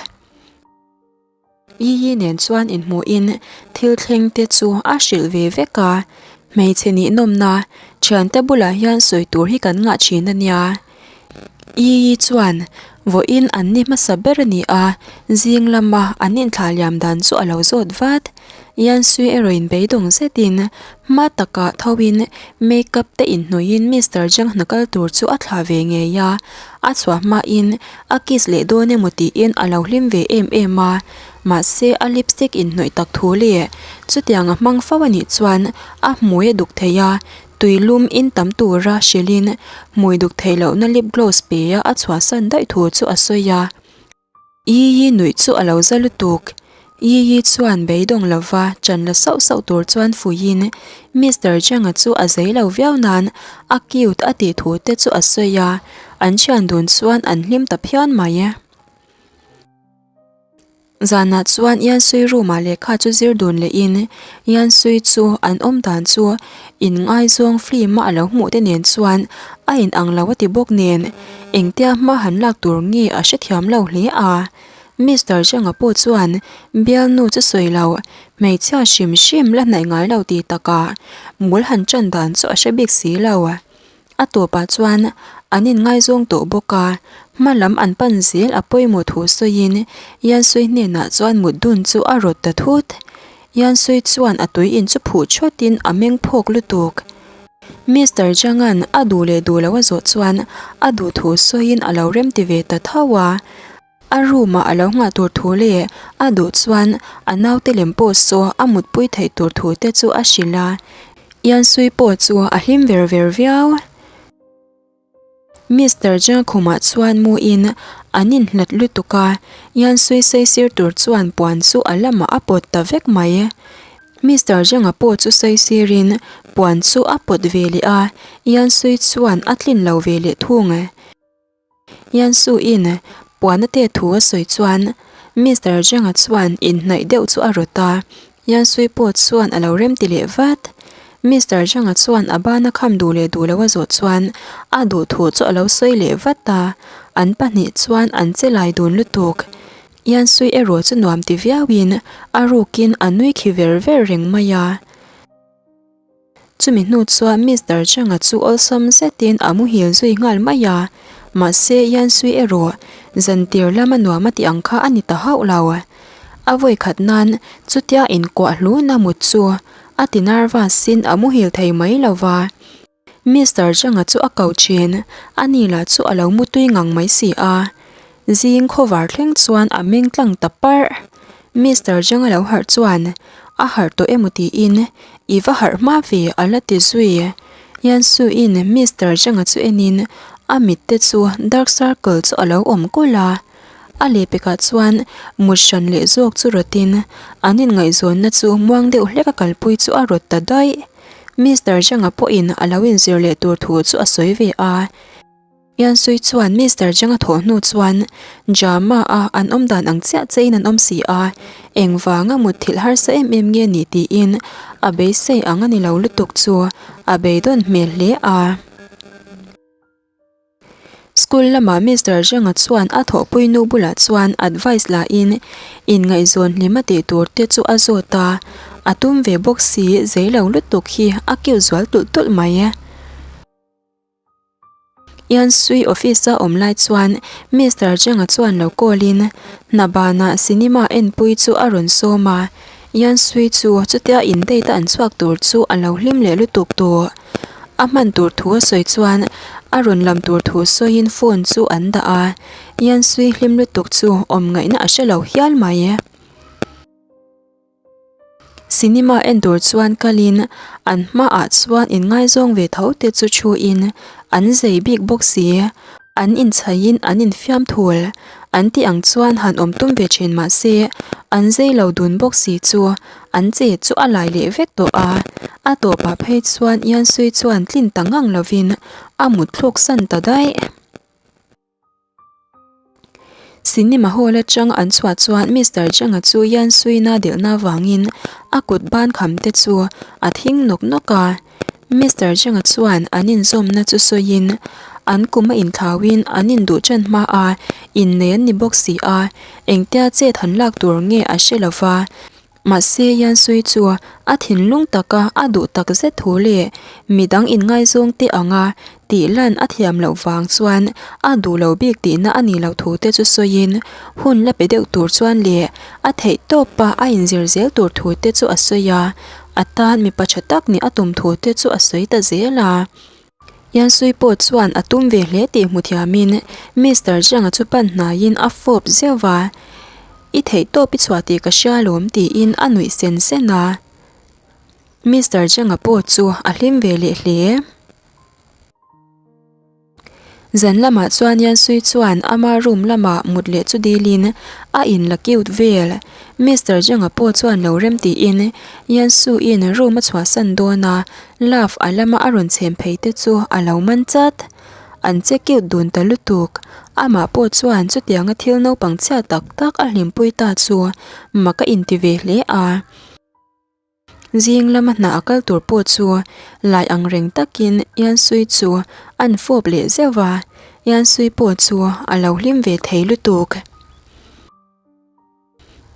Yiyi nen chuan inhmuhin thil thleng te chu a hrilh ve vek a, hmeichhe ninawmna thiante bulah hian sawi tur hi kan ngah thin a nia. Yiyi chuan vawiin an ni hmasa ber a ni a, zing lama an inthlah liam dan chu a lo zawt vat. Yansui erawhin beidawng zetin hma takah thoin makeup te inhnuiin Mister Zhang hna kal tur chu a thlah ve ngei a, a chhuah hmain A kiss leh dawn emaw tiin a lo hlim ve em em a, mahse a lipstick inhnawih tak thu leh chutiang a hmang fo a nih chuan a hmui a duk thei a, tui lum in tam tura hrilhin hmui duk theih lohna lip gloss pe a a chhuahsan daih thu chu a sawi a. Yiyi nuih chu a lo za lutuk. Yiyi chuan beidawng lova ṭan la sauh sauh tur chuan fuihin Mister Zhang-a chu a zei lo viau nan a cute a tih thu te chu a sawi a, an thian dun chuan an hlim ta phian mai. Zanah chuan Yansui room-ah lehkha chu zir dun lehin Yansui chu an awm dan chu inngaizawng film-a a lo hmuh te nen chuan a inang lo a ti bawk nen engtia hma han lak tur nge a hrethiam lo hle a. Mister Zhang-a pawh chuan bialnu chu sawi lo, hmeichhia hrim hrim la hnaih ngai lo ti takah mul han ṭan dan chu a hre bik si lo. A tawpah chuan an inngaizawng tawh bawk a, hma lam an pan zel a pawimawh thu sawiin Yansui hnenah chuan mut dun chu a rawt ta thut. Yansui chuan a tui in chu phuh chawtin a meng phawk lutuk. Mister Zhang-a'n a duh leh duh lo a zawh chuan a duh thu sawiin a lo remti ve ta tho a. A room ah a lo nghah tur thu leh a duh chuan a naute lem pawh saw a mutpui theih tur thu te chu a hrilh a, Yansui pawh chu a hlim ver ver viau. Mister Zhang khumah chuan mu in an inhlat lutuk a, Yansui saisir tur chuan puan chu a lamah a pawt ta vek mai. Mister Zhang-a pawh chu saisirin puan chu a pawt ve leh a, Yansui chuan a tlin lo ve leh thung. Yansu-in puana te thu a sawi chuan Mister Zhang-a chuan inhnaih deuh chu a rawt a, Yansui pawh chuan a lo remti leh vat. Mister Zhang-a chuan a bana kham duh leh duh lo a zawh chuan a duh thu chu a lo sawi leh vat a, an pahnih chuan an che lai dun lutuk. Yansui erawh chu nuam ti viauin a rukin a nui khi ver ver reng mai a. Chumi hnu chuan Mister Changa chu awlsam zetin a muhil zui nghal mai a, mahse Yansui erawh zantir lama nuam a tih ang kha a ni ta hauh lo. A vawi khat nan chutia inkuah hluna mut chu a ti nervous in a muhil thei mai lo va. Mister Changa chu a ko thin, ani lah chu a lo mutui ngang mai si a. Zing khawvar thleng chuan a meng tlang ta parh. Mister Zhang a lo harh chuan a harh tawh emaw tiin i va harh hma ve a la ti zui. Yansu in Mister Zhang a chu enin a mit te chu dark circle chu a lo awm kulh a. A lehpekah chuan mut hran leh zawk chu rawtin an inngaihzawnna chu muang deuh hlek a kalpui chu a rawt ta daih. Mister Zhang a pawhin a lo inzir leh tur thu chu a sawi ve a. Yansui chuan Mister Zhang a thawh hnu chuan Drama a an awm dan ang chiah chiahin an awm si a, engvanga mutthilh harsa em em nge ni tiin a beisei ang a ni lo lutuk chu a beidawn hmel hle a. School lamah Mister Zhang-a chuan a thawhpui nu bulah chuan advice la in inngaihzawn hlim a tih tur te chu a zawt a, a tum ve bawk si zei lo lutuk hi a cute zual tulh tulh mai. Yansui office a awm lai chuan Mister Zhang-a chuan lo call in hna banah cinema enpui chu a rawn sawm a, Yansui chu chutia in date a an chhuak tur chu a lo hlim leh lutuk tawh. A hman tur thu a sawi chuan a rawn lam tur thu sawiin phone chu an dah a, Yansui hlim lutuk chu awm ngaihna a hre lo hial mai. Cinema en tur chuan kalin an hmaah chuan inngaizawng ve tho te chu thuin an zei bik bawk si. An inchhaiin an infiam thul an tih ang chuan han awm tum ve thin mah se an zei lo dun bawk si chu an che chu a lai leh vek tawh a. A tawpah phei chuan Yansui chuan tlin ta ngang lovin a mut thluk san ta daih. Cinema hall atang an chhuah chuan Mister Zhang-a chu Yansuina delhna avangin a kut ban kham te chu a thing nawk nawk a. Mister Zhang-a chuan an inzawmna chu sawiin an kum a inthlauin an induh ṭan hma a, innei an ni bawk si a, engtia chet han lak tur nge a hre lo va. Mahse, Yansui chu a thinlung taka a duh tak zet thu leh midang inngaizawng te anga tih lan a thiam loh vang chuan a duh lo bik tihna a nih loh thu te chu sawiin hun la pe deuh tur chuan leh a theih tawpa a inzir zel tur thu te chu a sawi a, a tan mipa tha tak nih a tum thu te chu a sawi ta zel a. Yansui pawh chuan a tum ve hle tih hmu thiamin Mister Zhang-a chu pan hnaiin a fawp zeuh va, I theih tawp i chhuah tih ka hria alawm tiin a nuih sen sen a. Mister Zhang-a pawh chu a hlim ve leh hle. Zan lamah chuan Yansui chuan ama room lamah mut leh chu dilin a in la cute vel. Mister Zhang-a pawh chuan lo rem tiin Yansu-in room a chhuahsan dawn a, Love a lama a rawn chhem phei te chu a lo man chat. An che cute dun ta lutuk. Amah pawh chuan chutianga thil naupang chhia tak tak a hlimpui ta chu mak a inti ve hle a. Zing lama hna a kal tur pawh chu lai ang reng takin Yansui chu an fawp leh zeuh a, Yansui pawh chu a lo hlim ve thei lutuk.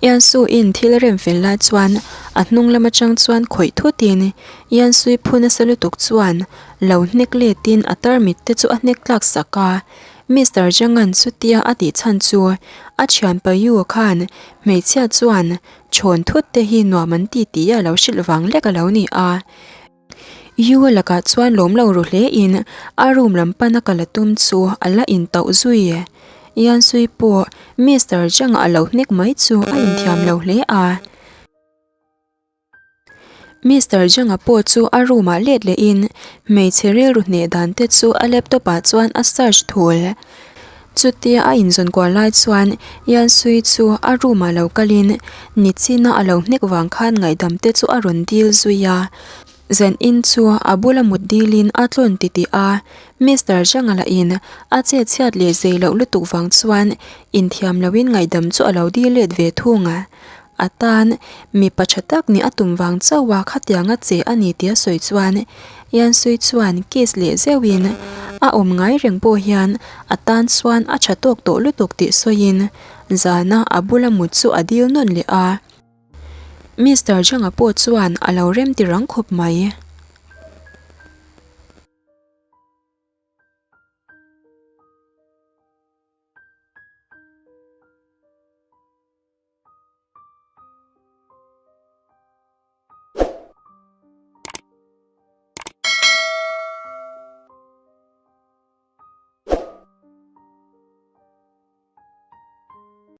Yansuiin thil a rem fel lai chuan a hnung lam atang chuan khawih thutin Yansui phu nasa lutuk chuan lo hnek letin a tarmit te chu a hnek tlak sak a. Mister Zhang-a'n chutia a tih chhan chu a thianpa Yu khan hmeichhia chuan Chhawn thut te hi nuam an ti tih a lo hrilh vang lek a lo ni a. Yu lakah chuan lawm lo ru hle in a room lam pan a kal a tum chu a la in tauh zui. Yansui pawh Mister Zhang a lo hnek mai chu a inthiam lo hle a. Mister Zhang-a pawh chu a room ah let leh in hmeichhe rilru hneh dan te chu a laptop ah chuan a search thul. Chutia a inzawn kual lai chuan Yansui chu a room ah lo kal in Nichina a lo hnek vang khan ngaihdam te chu a rawn dil zui a. Zan in chu a bula mut dil in a tlawn titih a, Mister Zhang-a lah in a chet chhiat leh zei loh lutuk vang chuan inthiam lo in ngaihdam chu a lo dil let ve thung a. A tan mipa tha tak nih a tum vang chauh a khatiang a che a ni tih a sawi chuan Yansui chuan kiss leh zeuhin a awm ngai reng pawh hian a tan chuan a tha tawk tawh lutuk tih sawiin zana a bula mut chu a dil nawn leh a. Mister Zhang-a pawh chuan a lo rem ti rang khawp mai.